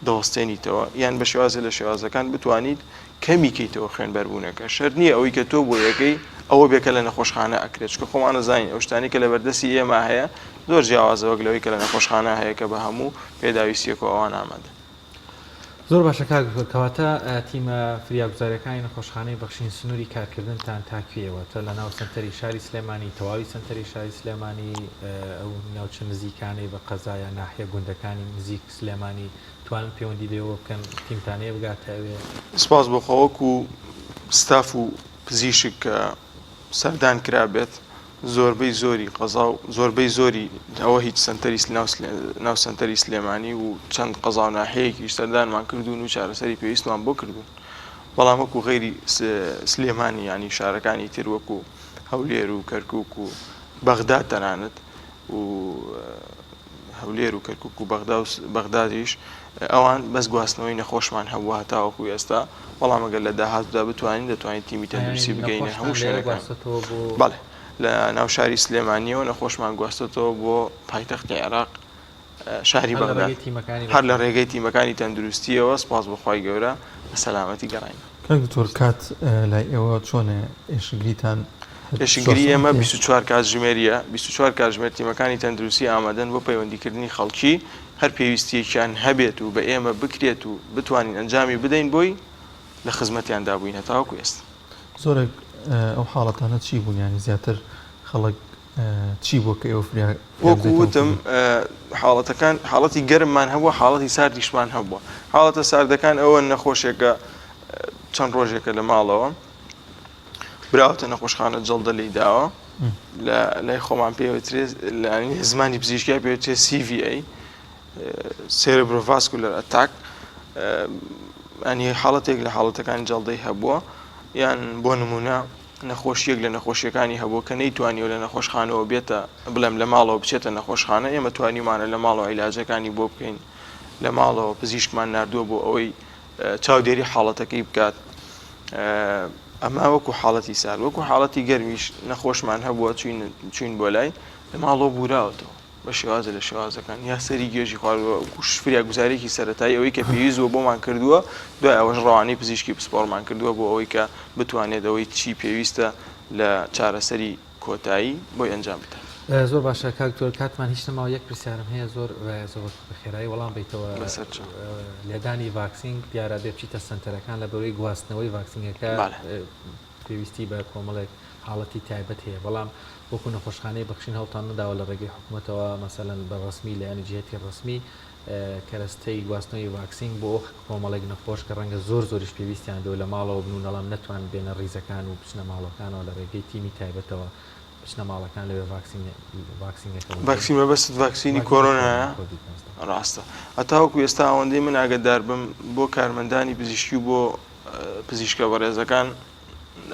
دەوەستێنیتەوە یان بە شێوازێ لە شێوازەکان بتوانیت کەمی کەیتەوە خوێنبەربوونەکە شەرت نییە ئەوەی کە تۆ بۆ یەکەی ئەوە بێ کە لە نەخۆشخانە ئەکرێت چونکە خۆمان ئەزانین ئەو شتانەی کە لە بەردەستی ئێمە هەیە زۆر جیاوازە وەک لەوەی کە لە نەخۆشخانە هەیە کە بە هەموو پێداویستیەک و ئەوان ئامادەن. زۆر باشە کاک دکتۆر کەواتە تیمە فریاگوزاریەکانی نەخۆشخانەی بەخشین سنوری کارکردنتان تا کوێیە واتە لە ناو سەنتەری شاری سلێمانی تەواوی سەنتەری شاری سلێمانی ئەو ناوچە نزیکانەی بە قەزا یان ناحیە گوندەکانی نزیک سلێمانی توانن پەیوەندی بێوە بکەن تیمتان هەیە بگاتە ئەوێ؟ سپاس بۆ خوا وەکو. ستاف و پزیشک کە سەردان کرابێت زۆربەی زۆری قەزا و زۆربەی زۆری ئەوە هیچ سەنتەری ناو سەنتەری سلێمانی و چەند قەزا و ناحیەیەکیش سەردانمان کردوون و چارەسەری پێویستمان بۆ کردوون بەڵام وەکو غەیری سلێمانی یانی شارەکانی تر وەکو هەولێر و کەرکوک و بەغدا تەنانەت و هەولێر و کەرکوک و بەغدا و بەغدادیش ئەوان بەس گواستنەوەی نەخۆشمان هەبووە هەتاوەکو ئێستا بەڵام ئەگەر لە داهاتوودا بتوانین دەتوانین تیمی تەندروستی بگەینە هەموو شوێنەکان بەڵێ لە ناو شاری سلێمانیەوە نەخۆشمان گواستۆتەوە بۆ پایتەختی عێراق شاری بەغدا هەر لە ڕێگەی تیمەکانی تەندروستیەوە سپاس بۆ خوای گەورە بە سەلامەتی گەڕاینەوە. کاک دکتۆر کات لای ئێوە چۆنە ئێشکگریتان ئێشکگری ئێمە 24 کاتژمێریە 24 کاتژمێر تیمەکانی تەندروستی ئامادەن بۆ پەیوەندیکردنی خەڵکی هەر پێویستیەکیان هەبێت و بە ئێمە بکرێت و بتوانین ئەنجامی بدەین بۆی لە خزمەتیاندا بووین هەتاوەکو ئێستا. زۆرێک ئەو حاڵەتانە چی بوون یانی زیاتر خەڵک چی بووە کە ئێوە فریا وەکو وتم حاڵەتەکان حاڵەتی گەرممان هەبووە حاڵەتی ساردیشمان هەبووە حاڵەتە ساردەکان ئەوە نەخۆشێکە چەند ڕۆژێکە لە ماڵەوە براوەتە نەخۆشخانە جەڵدە لی داوە لە لای خۆمان پێوترێ زمانی پزیشکیا پێوترێ CVA Cerebrovascular Attack ئەنی حاڵەتێک لە حاڵەتەکانی جەڵدەی هەبووە یان بۆ نمونە نەخۆشیەک لە نەخۆشیەکانی هەبووە کە نەیتوانیوە لە نەخۆشخانەوە بێتە بڵێم لە ماڵەوە بچێتە نەخۆشخانە ئێمە توانیومانە لە ماڵەوە عیلاجەکانی بۆ بکەین لە ماڵەوە پزیشکمان ناردووە بۆ ئەوەی چاودێری حاڵەتەکەی بکات ئەمە وەکو حاڵەتی سارد وەکو حاڵەتی گەرمیش نەخۆشمان هەبووە چوین چوین بۆ لای لە ماڵەوە بوراوەتەوە بە شێوازە لە شێوازەکان یا سەری گێژی خواردووە وەکو فریاگوزارێکی سەرەتایی ئەوەی کە پێویست بووە بۆمان کردووە دوای ئەوەش ڕەوانەی پزیشکی پسپۆڕمان کردووە بۆ ئەوەی کە بتوانێت ئەوەی چی پێویستە لە چارەسەری کۆتایی بۆی ئەنجام بدات. زۆر باشە کاک دکتۆر کاتمان هیچ نەماوە یەک پرسیارم هەیە زۆر زۆر بە خێرایی وەڵام بەیتەوە بەسەرچاو. لێدانی ڤاکسین دیارە بێ بچیتە سەنتەرەکان لە بەرەی گواستنەوەی ڤاکسینەکە بەڵێ. پێویستی بە کۆمەڵێک حاڵەتی تایبەت هەیە بەڵام وەکو نەخۆشخانەی بەخشین هەوڵتان نەداوە لە ڕێگەی حکومەتەوە مەسەلەن بە ڕەسمی لە یانی جیهەتی ڕەسمی کەرەستەی گواستنەوەی ڤاکسین بۆ کۆمەڵێک نەخۆش کە ڕەنگە زۆر زۆریش پێویستیان بێ و لە ماڵەوە بن و نەڵام نەتوان بێنە ڕیزەکان و بچنە ماڵەکانەوە لە ڕێگەی تیمی تایبەتەوە بچنە ماڵەکان لەوێ ڤاکسین ڤاکسینەکە وەرگرن. ڤاکسین مەبەستت ڤاکسینی کۆرۆنایە؟ ڕاستە هەتاوەکو ئێستا ئەوەندەی من ئاگەدار بم بۆ کارمەندانی پزیشکی و بۆ پزیشکە بەڕێزەکان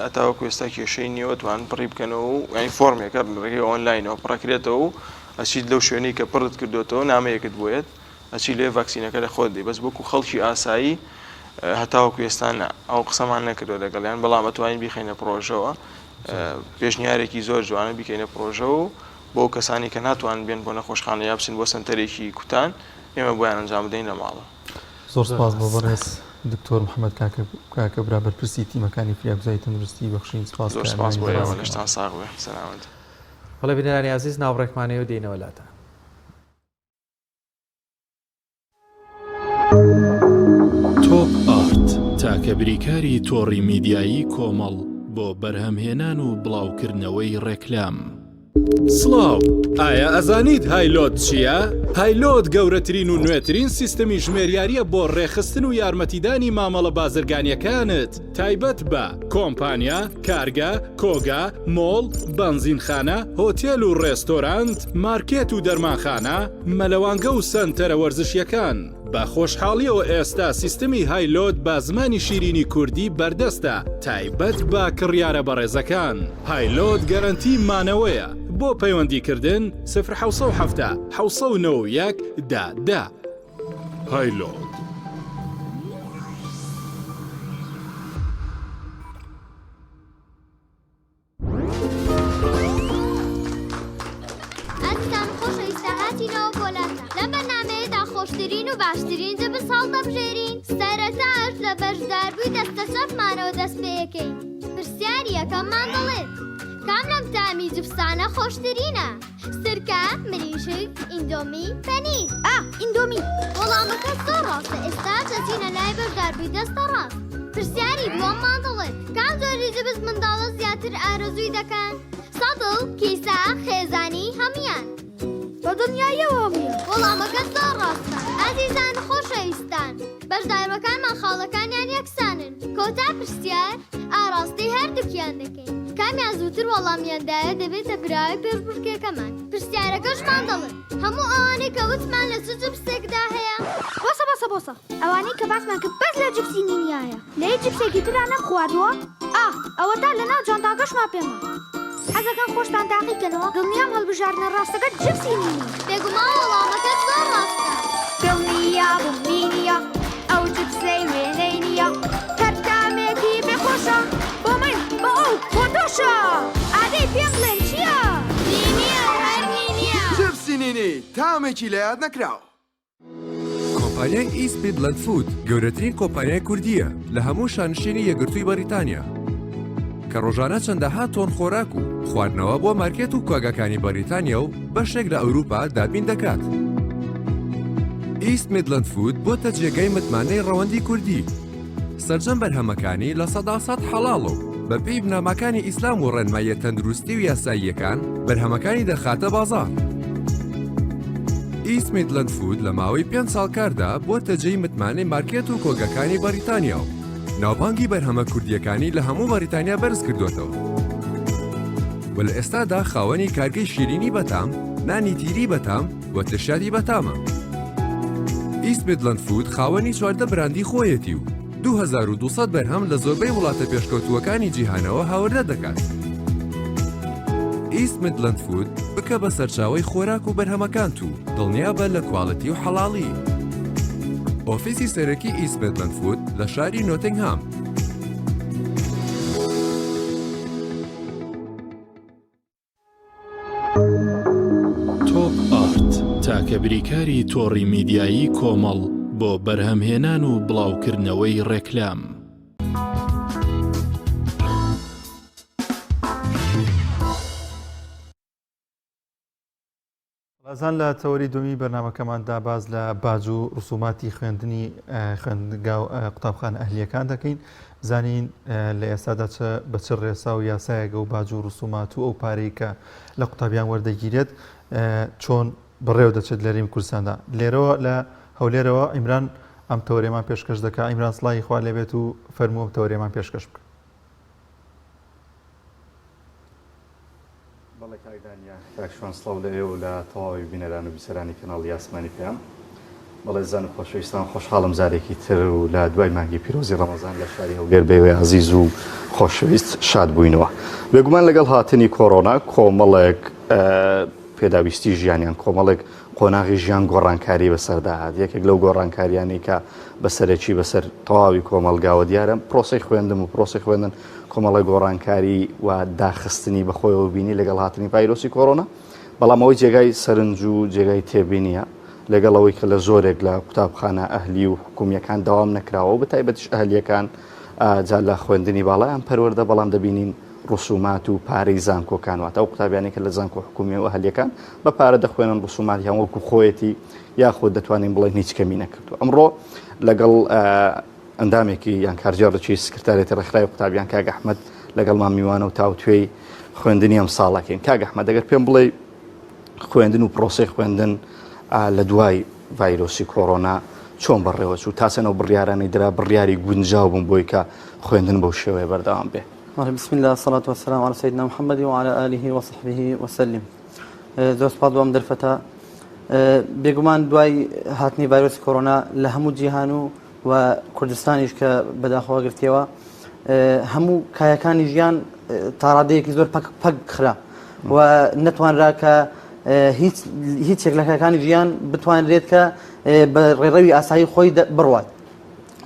هەتاوەکو ئێستا کێشەی نییە و توان پڕی بکەنەوە و یانی فۆرمێکە لە ڕێگەی ئۆنلاینەوە پڕەکرێتەوە و ئەچیت لەو شوێنەی کە پڕت کردوێتەوە نامەیەکت بۆ یەت ئەچی لێ ڤاکسینەکە لە خۆت دەی بەس وەکو خەڵکی ئاسایی هەتاوەکو ئێستا نا ئەو قسەمان نەکردووە لەگەڵیان بەڵام ئەتوانین بیخەینە پڕۆژەوە پێشنیارێکی زۆر جوانە بیکەینە پڕۆژەوە و بۆ کەسانی کە ناتوانن بێن بۆ نەخۆشخانە یا بچن بۆ سەنتەرێکی کوتان ئێمە بۆیان ئەنجام بدەین لە ماڵەوە. زۆر سپاس بۆ بەڕێز دکتۆر محمد کاکە کاکە برا بەرپرسی تیمەکانی فریاگوزاری تەندروستی بەخشین سپاس زۆر سپاس بۆ ئێوە لەشتان ساغ بێ سەلامەت. بەڵێ بینەرانی ئازیز ناوبڕێکمان هەیە و دێینەوە لاتان. تۆپ ئارت تاکە بریکاری تۆڕی میدیایی کۆمەڵ بۆ بەرهەمهێنان و بڵاوکردنەوەی ڕێکلام. سڵاو، ئایا ئەزانیت هایلۆت چییە؟ هایلۆت گەورەترین و نوێترین سیستەمی ژمێریارییە بۆ ڕێکخستن و یارمەتیدانی مامەڵە بازرگانییەکانت تایبەت بە، کۆمپانیا، کارگە، کۆگا، مۆڵ، بەنزینخانە، هۆتێل و ڕێستۆرانت، مارکێت و دەرمانخانە، مەلەوانگە و سەنتەرە وەرزشییەکان. بە خۆشحاڵیەوە ئێستا سیستمی هایلۆد بە زمانی شیرینی کوردی بەردەستە تایبەت بە کڕیارە بەڕێزەکان. هایلۆد گەرەنتی مانەوەیە. بۆ پەیوەندی کردن، سفر 770 791 دە دە. هایلۆد. ئازیزان خۆشەویستە هاتینەوە بۆ لاتان لەم بەرنامەیەدا خۆشترین و باشترین جبس هەڵدەبژێرین سەرەتاش لە بەشداربووی دەستە چەپمانەوە دەست پێیەکەین پرسیاری یەکەممان دەڵێت کام لەم تامی جبسانە خۆشترینە سرکە، مریشک، ئیندۆمی، پەنیر. ئا، ئیندۆمی. وەڵامەکە زۆر ڕاستە، ئێستا دەچینە لای بەشداربووی دەستە ڕاست. پرسیاری دووەممان دەڵێت، کام جۆری جبس منداڵە زیاتر ئارەزووی دەکەن؟ سەتڵ، کیسە، خێزانی، هەموویان. بە دڵنیاییەوە هەموویان. وەڵامەکە زۆر ڕاستە. ئازیزان و خۆشەویستان، بەشداربەکانمان خاڵەکانیان یەکسانن. کۆتا پرسیار، ئاراستەی. زووتر وەڵامیان دایە دەبێتە براوەی پێشبڕکێکەمان. پرسیارەکەشمان دەڵێت، هەموو ئەوانەی کە وتمان لە چ جپسێکدا هەیە؟ بۆسە بۆسە بۆسە ئەوانەی کە باسمان کرد بەس لە جپسی نینیایە لە هیچ جپسێکی ترا نەمخواردووە ئاه ئەوەتا لەناو جانتاکەشما پێمە حەزەکەن خۆشتان تاقی کەنەوە دڵنیام هەڵبژاردنە ڕاستەکە جپسی نینی. بێگومان وەڵامەکەت زۆر ڕاستە. دڵنیابم نینیە ئەو جپسەی وێنەی نییە هەر تامێکی بێ خۆشە بۆ من بۆ ئەو بۆ تۆشە ئادەی پێم بڵێن چییە؟ نینیە و هەر نینیە. جپسی نینی تامێکی لەیاد نەکراو. کۆمپانیای ئیست میدلەند فود گەورەترین کۆمپانیای کوردییە لە هەموو شانشینی یەکگرتووی بەریتانیا کە ڕۆژانە چەندەها تۆن خۆراک و خواردنەوە بۆ مارکێت و کۆگاکانی بەریتانیا و بەشێک لە ئەوروپا دابین دەکات. ئیست میدلەند فود بۆتە جێگای متمانەی ڕەوەندی کوردی. سەرجەم بەرهەمەکانی 100% حەڵاڵە و بەپێی بنەماکانی ئیسلام و ڕێنماییە تەندروستی و یاساییەکان بەرهەمەکانی دەخاتە بازاڕ. ئیست میدلەند فود لە ماوەی پێنج ساڵ کاردا بۆتە جێی متمانەی مارکێت و کۆگەکانی بەریتانیا و ناوبانگی بەرهەمە کوردییەکانی لە هەموو بەریتانیا بەرز کردۆتەوە و لە ئێستادا خاوەنی کارگەی شیرینی بەتام، نانی تیری بەتام و ترشیاتی بەتامە. ئیست میدلەند فود خاوەنی 14 براندی خۆیەتی و 2200 بەرهەم لە زۆربەی وڵاتە پێشکەوتووەکانی جیهانەوە هاوردە دەکات. ئیست میدلەند فود بکە بە سەرچاوەی خۆراک و بەرهەمەکانت و دڵنیابە لە quality و حەڵاڵی. ئۆفیسی سەرەکی ئیست میدلەند فود لە شاری نۆتینگهام. تۆپ ئارت تاکە بریکاری تۆڕی میدیایی کۆمەڵ بۆ بەرهەمهێنان و بڵاوکردنەوەی ڕێکلام. ڕازان لە تەوەری دووەمی بەرنامەکەماندا باس لە باج و ڕسوماتی خوێندنی خوێندگا و قوتابخانە ئەهلیەکان دەکەین بزانین لە ئێستادا چ بە چ ڕێسا و یاسایەکە و باج و ڕسومات و ئەو پارەی کە لە قوتابیان وەردەگیرێت چۆن بەڕێوە دەچێت لە هەرێمی کوردستاندا لێرەوە لە هەولێرەوە ئیمران ئەم تەوەرەمان پێشکەش دەکا ئیمران سڵاوی خوا لێبێت و فەرموو ئەم تەوەرەمان پێشکەش بکە. بەڵێ کاک دانیا، کاک شوان سڵاو لە ئێوە و لە تەواوی بینەران و بیسەرانی کەناڵی ئاسمانی پەیام. بەڵێ زان و خۆشەویستان خۆشحاڵم جارێکی تر و لە دوای مانگی پیرۆزی ڕەمەزان لە شاری هەولێر بە ئێوەی ئازیز و خۆشەویست شاد بووینەوە. بێگومان لەگەڵ هاتنی کۆرۆنا کۆمەڵێک پێداویستی ژیانیان کۆمەڵێک قۆناغی ژیان گۆڕانکاری بەسەردا هات یەکێک لەو گۆڕانکاریانەی کە بەسەرەکی بەسەر تەواوی کۆمەڵگاوە دیارە پرۆسەی خوێندن و پرۆسەی خوێندن کۆمەڵە گۆڕانکاری و داخستنی بەخۆیەوە بینی لەگەڵ هاتنی ڤایرۆسی کۆرۆنا بەڵام ئەوەی جێگای سەرنج و جێگای تێبینیە لەگەڵ ئەوەی کە لە زۆرێک لە قوتابخانە ئەهلی و حکومیەکان دەوام نەکراوە و بەتایبەتیش ئەهلیەکان جا لە خوێندنی باڵایان پەروەردە بەڵام دەبینین ڕسومات و پارەی زانکۆکان واتە ئەو قوتابیانەی کە لە زانکۆ حکومی و ئەهلیەکان بە پارە دەخوێنن ڕسوماتیان وەکو خۆیەتی یاخود دەتوانین بڵێن هیچ کەمی نەکردو ئەمڕۆ لەگەڵ ئەندامێکی یان کارگێڕێکی سکرتارێتی ڕێکخراوی قوتابیان کاک ئەحمەد لەگەڵمان میوانە و تاوتوێی خوێندنی ئەم ساڵەکەین کاک ئەحمەد ئەگەر پێم بڵێ خوێندن و پرۆسەی خوێندن لە دوای ڤایرۆسی کۆرۆنا چۆن بەڕێوە چوو تا چەند ئەو بڕیارانەی درا بڕیاری گونجاو بوون بۆی کە خوێندن بەو شێوەیە بەردەوام بێ بسم الله الصلاة والسلام على سيدنا محمد وعلى آله وصحبه وسلم زۆر سپاس بۆ ئەم دەرفەتە بێگومان دوای هاتنی ڤایرۆسی کۆرۆنا لە هەموو جیهان و و کوردستانیش کە بەداخەوە گرتیەوە هەموو کایەکانی ژیان تاڕادەیەکی زۆر پەک پەک خرا و نەتوانرا کە هیچ هیچێک لە کایەکانی ژیان بتوانرێت کە بە ڕێڕەوی ئاسایی خۆی بڕوات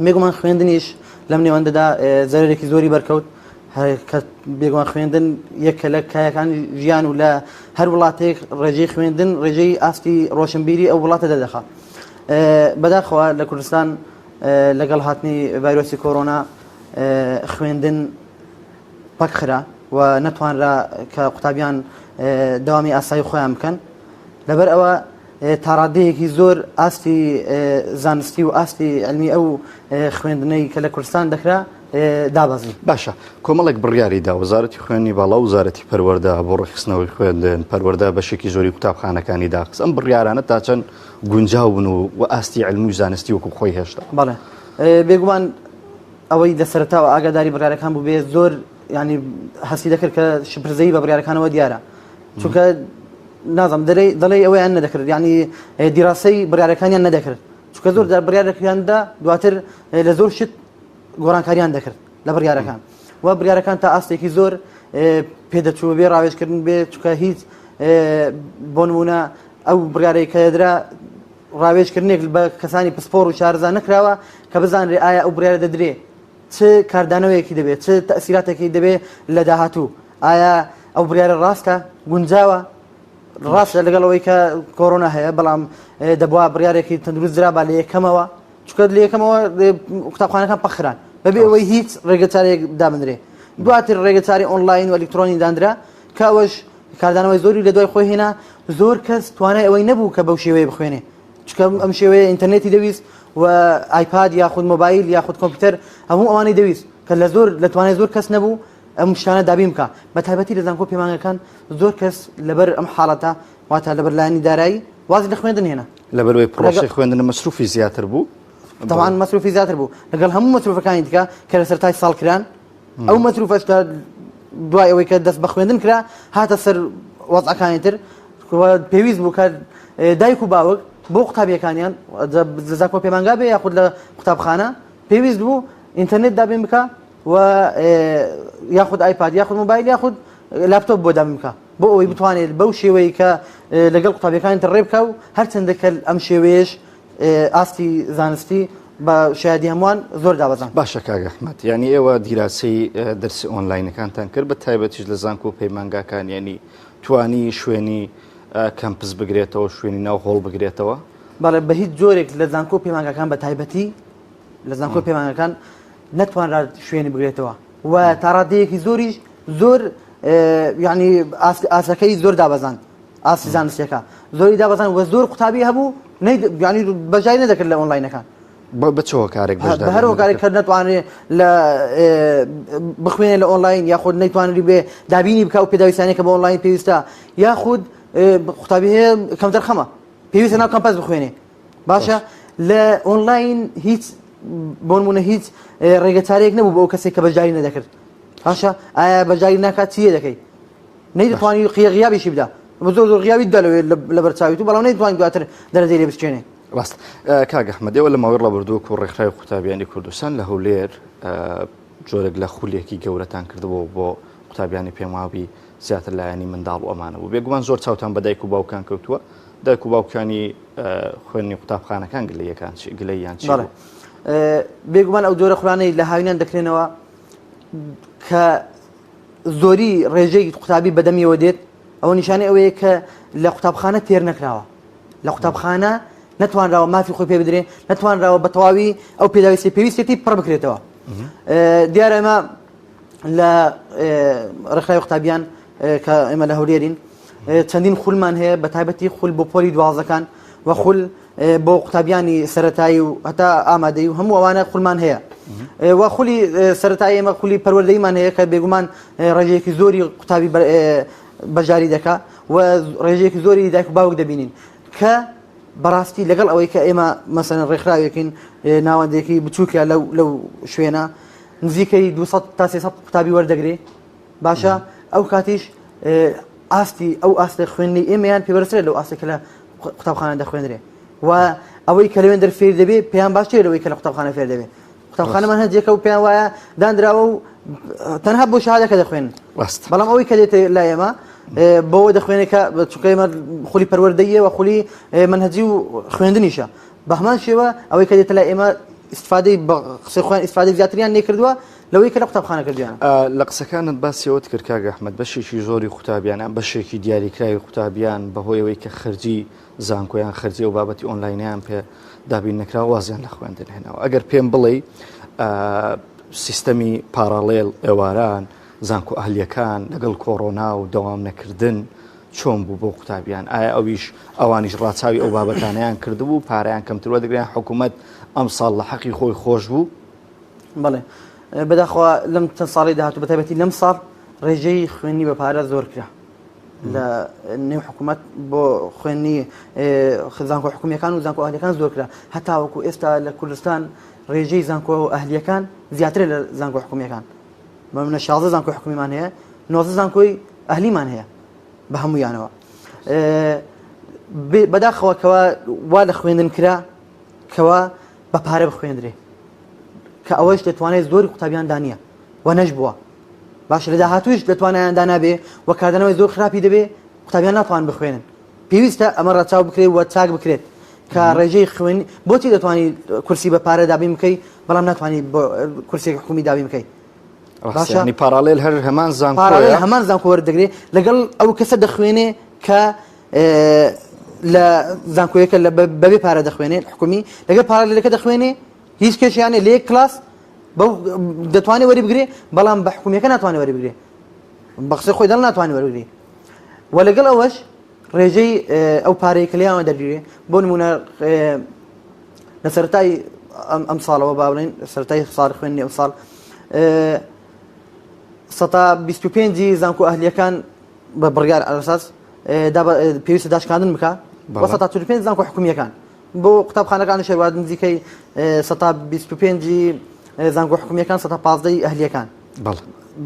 بێگومان خوێندنیش لەم نێوەندەدا زەرەرێکی زۆری بەرکەوت کە بێگومان خوێندن یەکە لە کایەکانی ژیان و لە هەر وڵاتێک ڕێژەی خوێندن ڕێژەی ئاستی ڕۆشنبیری ئەو وڵاتە دەردەخا بەداخەوە لە کوردستان لەگەڵ هاتنی ڤایرۆسی کۆرۆنا خوێندن پەکخرا و نەتوانرا کە قوتابیان دەوامی ئاسایی خۆیان بکەن لەبەر ئەوە تاڕادەیەکی زۆر ئاستی زانستی و ئاستی علمی ئەو خوێندنەی کە لە کوردستان دەکرا دابەزی. باشە کۆمەڵێک بڕیاری دا وەزارەتی خوێندنی باڵا و وەزارەتی پەروەردە بۆ ڕێکخستنەوەی خوێندن پەروەردە بەشێکی زۆری قوتابخانەکانی داخست ئەم بڕیارانە تا چەند گونجاو بوون و و ئاستی علمی و زانستی وەکو خۆی هێشتا؟ بەڵێ بێگومان ئەوەی لە سەرەتاوە ئاگاداری بڕیارەکان بووبێ زۆر ینی هەستی دەکرد کە شپرزەی بە بڕیارەکانەوە دیارە چونکە نازم دەڵێ دەڵێ ئەوەیان نەدەکرد ینی دیراسەی بڕیارەکانیان نەدەکرد چونکە زۆر جار بڕیارەکاندا دواتر لە زۆر شت گۆڕانکاریان دەکرد لە بڕیارەکان و بڕیارەکان تا ئاستێکی زۆر پێدەچوو بێ ڕاوێژکردن بێ چونکە هیچ بۆ نمونە ئەو بڕیارەی کە دەدرا ڕاوێژکردنێک بە کەسانی پسپۆڕ و شارەزا نەکراوە کە بزانرێ ئایا ئەو بڕیارە دەدرێ چ کاردانەوەیەکی دەبێت چ تەسیراتێکی دەبێت لە داهاتوو ئایا ئەو بڕیارە ڕاستە گونجاوە ڕاستە لەگەڵ ئەوەی کە کۆرۆنا هەیە بەڵام دەبوا بڕیارێکی تەندروست درابا لە یەکەمەوە چونکە لە یەکەمەوە قوتابخانەکان پەخران بەبێ ئەوەی هیچ ڕێگەچارێک دابنرێ دواتر ڕێگەچاری ئۆنلاین و ئەلیکترۆنی دانرا کە ئەوەش کاردانەوەی زۆری لە دوای خۆی هێنا زۆر کەس توانای ئەوەی نەبوو کە بەو شێوەیە بخوێنێ چونکە ئەم شێوەیە ئینتەرنێتی دەویست و ئایپاد یاخود مۆبایل یاخود کۆمپیوتەر هەموو ئەوانەی دەویست کە لە زۆر لە توانای زۆر کەس نەبوو ئەم شتانە دابین بکە بە تایبەتی لە زانکۆ پەیمانگەکان زۆر کەس لەبەر ئەم حاڵەتە واتە لەبەر لایەنی دارایی وازی لە خوێندن هێنا. لەبەرئەوەی پڕۆسەی خوێندن مەسروفی زیاتر بوو. تەبعەن مەسروفی زیاتر بوو لەگەڵ هەموو مەسروفەکانی دیکە کە لە سەرەتای ساڵ کران ئەو مەسروفەش کە دوای ئەوەی کە دەست بە خوێندن کرا هاتە سەر وەزعەکانی تر پێویست بوو کە دایک و باوک بۆ قوتابیەکانیان لە زانکۆ پەیمانگا بێ یاخود لە قوتابخانە پێویست بوو ئینتەرنێت دابین بکە و یاخود ئایپاد یاخود مۆبایل یاخود لاپتۆپ بۆ دابین بکە بۆ ئەوەی بتوانێت بەو شێوەیە کە لەگەڵ قوتابیەکانی تر ڕێ بکە و هەرچەندە کە ئەم شێوەیەش ئاستی زانستی بە شایدی هەمووان زۆر دابەزان. باشە کاک ئەحمەد یانی ئێوە دیراسەی دەرسی ئۆنلاینەکانتان کرد بە تایبەتیش لە زانکۆ و پەیمانگاکان یانی توانی شوێنی کەمپس بگرێتەوە شوێنی ناو هۆڵ بگرێتەوە؟ بەڵێ بە هیچ جۆرێک لە زانکۆ و پەیمانگاکان بە تایبەتی لە زانکۆ پەیمانگاکان نەتوانرا شوێنی بگرێتەوە و تاڕادەیەکی زۆریش زۆر یعنی ئاستەکەی زۆر دابەزاند ئاستی زانستیەکە زۆری دابەزان وە زۆر قوتابی هەبوو ینی بەژای نەدەکرد لە ئۆنلاینەکان بە چ هۆکارێک بە هەر هۆکارێک کە نەتوانێت لە بخوێنێ لە ئۆنلاین یاخود نەیتوانری بێ دابینی بکە و پێداویستانێک کە بە ئۆنلاین پێویستە یاخود قوتابی هەیە کەمتەرخەمە پێویستە ناو کەمپەس بخوێنێ باشە لە ئۆنلاین هیچ بۆ نمونە هیچ ڕێگەچارەیەک نەبوو بۆ ئەو کەسێک کە بەشداری نەدەکرد باشە ئایا بەشداری ناکات چیە دەکەی نەیدەتوانی غیابیشی بدا زۆر زۆر غیابی دا لەوێ لەبەر چاوی تو بەڵام نەیتوانی دواتر دەرەجەی لێ بسچێنێ ڕاست کاک ئەحمەد ئێوە لە ماوەی ڕابردوو وەکو ڕێکخراوی قوتابیانی کوردستان لە هەولێر جۆرێک لە خولێکی گەورەتان کردبوو بۆ قوتابیانی پێم وابی زیاتر لایەنی منداڵ و ئەمانە بوو بێگومان زۆر چاوتان بە دایک و باوکان کەوتووە دایک و باوکانی خوێنی قوتابخانەکان گلەیەکان چی گلەیان چی بەڵێ بێگومان ئەو جۆرە خولانەی لە هاوینان دەکرێنەوە کە زۆری ڕێژەی قوتابی بەدەمیەوە دێت ئەوە نیشانەی ئەوەیە کە لە قوتابخانە تێر نەکراوە لە قوتابخانە نەتوانراوە مافی خۆی پێ بدرێ نەتوانراوە بە تەواوی ئەو پێداویستی پێویستێتی پڕ بکرێتەوە دیارە ئێمە لە ڕێکخراوی قوتابیان کە ئێمە لە هەولێرین چەندین خولمان هەیە بە تایبەتی خول بۆ پۆلی دوازەکان و خول بۆ قوتابیانی سەتایی و هەتا ئامادەی و هەموو ئەوانە خولمان هەیە و خولی سەتایی ئێمە خولی پەروەردەیمان هەیە کە بێگومان ڕێژەیەکی زۆری قوتابی بەشداری دەکا و ڕێژەیەکی زۆری دایک و باوک دەبینین کە بەڕاستی لەگەڵ ئەوەی کە ئێمە مەسەن ڕێکخراوێکین ناوەندێکی بچووکە لەو لەو شوێنە نزیکەی 200 تا 300 قوتابی وەردەگرێ باشە ئەو کاتیش ئاستی ئەو ئاستە خوێندنی ئێمەیان پێبەرزترە لەو ئاستێک کە لە قوتابخانە دەخوێندرێ و ئەوەی کە لەوێن دەر فێر دەبێ پێیان باشترە لەوەی کە لە قوتابخانە فێر دەبێ قوتابخانەمان هەندێکە و پێیان وایە دانراوە و تەنها بۆ شهادەکە دەخوێن ڕاست بەڵام ئەوەی کە دێتە لای ئێمە بەوە دەخوێنێ کە چونکە ئێمە خولی پەروەردەییە و خولی مەنهەجی و خوێندنیشە بە هەمان شێوە ئەوەی کە دێتە لای ئێمە ئیسفادەی بە قسەی خۆیان ئیسفادەی زیاتریان لێ کردووە لەوەی کە لە قوتابخانە کردویانە. لە قسەکانت باسی ئەوەت کرد کاک ئەحمەد بەشێکی زۆری قوتابیان یان بەشێکی دیاریکراوی قوتابیان بەهۆی ئەوەی کە خەرجی زانکۆ یان خەرجی ئەو بابەتی ئۆنلاینیان پێ دابین نەکراوە وازیان لە خوێندن هێناوە ئەگەر پێم بڵێی سیستەمی پاراڵێل ئێواران زانکۆ ئەهلیەکان لەگەڵ کۆرۆنا و دەوام نەکردن چۆن بوو بۆ قوتابیان ئایا ئەویش ئەوانیش ڕاچاوی ئەو بابەتانیان کردبوو پارەیان کەمتر وەدەگرن حکوومەت ئەمساڵ لە حەقی خۆی خۆش بوو بەڵێ بەداخەوە لەم چەند ساڵی داهاتوو بەتایبەتی لەم ساڵ ڕێژەی خوێنی بە پارە زۆر کرا لە نێو حکوومەت بۆ خوێنی زانکۆ حکومیەکان و زانکۆ ئەهلیەکان زۆر کرا هەتاوەکو ئێستا لە کوردستان ڕێژەی زانکۆ ئەهلیەکان زیاترە لە زانکۆ حکومیەکان. بەمنە 16 زانکۆی حکومیمان هەیە 19 زانکۆی ئەهلیمان هەیە بە هەمویانەوە بەداخەوە کەوا وا لە خوێندن کرا کەوا بە پارە بخوێندرێ کە ئەوەش دەتوانێت زۆری قوتابیاندا نییە و نەش بووە باش لە داهاتووش لە توانایاندا نابێ و کاردانەوەی زۆر خراپی دەبێ قوتابیان ناتوان بخوێنن پێویستە ئەمە ڕەچاو بکرێت و چاک بکرێت کە ڕێژەی خوێن بۆچی دەتوانی کورسی بە پارە دابین بکەی بەڵام ناتوانانی کورسێکی حکومی دابین بکەی باشانی parallel هەر هەمان زانکۆ هەمان زانکۆ وەردەگرێ لەگەڵ ئەو کەسە دەخوێنێ کە لە زانکۆیەکە لە بەبێ پارە دەخوێنێت حکومی لەگەڵ parallel ەکە دەخوێنێ هیچ کێشیانێ لە یەک کلاس دەتوانێت وەری بگرێ بەڵام بە حکومیەکە ناتوانێت وەری بگرێ بە قسەی خۆی دەڵ ناتوانێت وەربگرێ و لەگەڵ ئەوەش ڕێژەی ئەو پارەی کە لێیانەوە دەرگیرێ بۆ نمونە لە سەرەتای ئەم ساڵەوە با بڵێن سەرەتای ساڵ خوێندنی ئەم ساڵ سەتا 25 زانکۆ ئەهلیەکان بە بڕیار ئەساس پێویستە داشکاندن بکە بە سەتا 45 زانکۆ حکومیەکان بۆ قوتابخانەکانی شێوات نزیکەی سەتا 25 زانکۆ حکومیەکان سەتا 15 ئەهلیەکان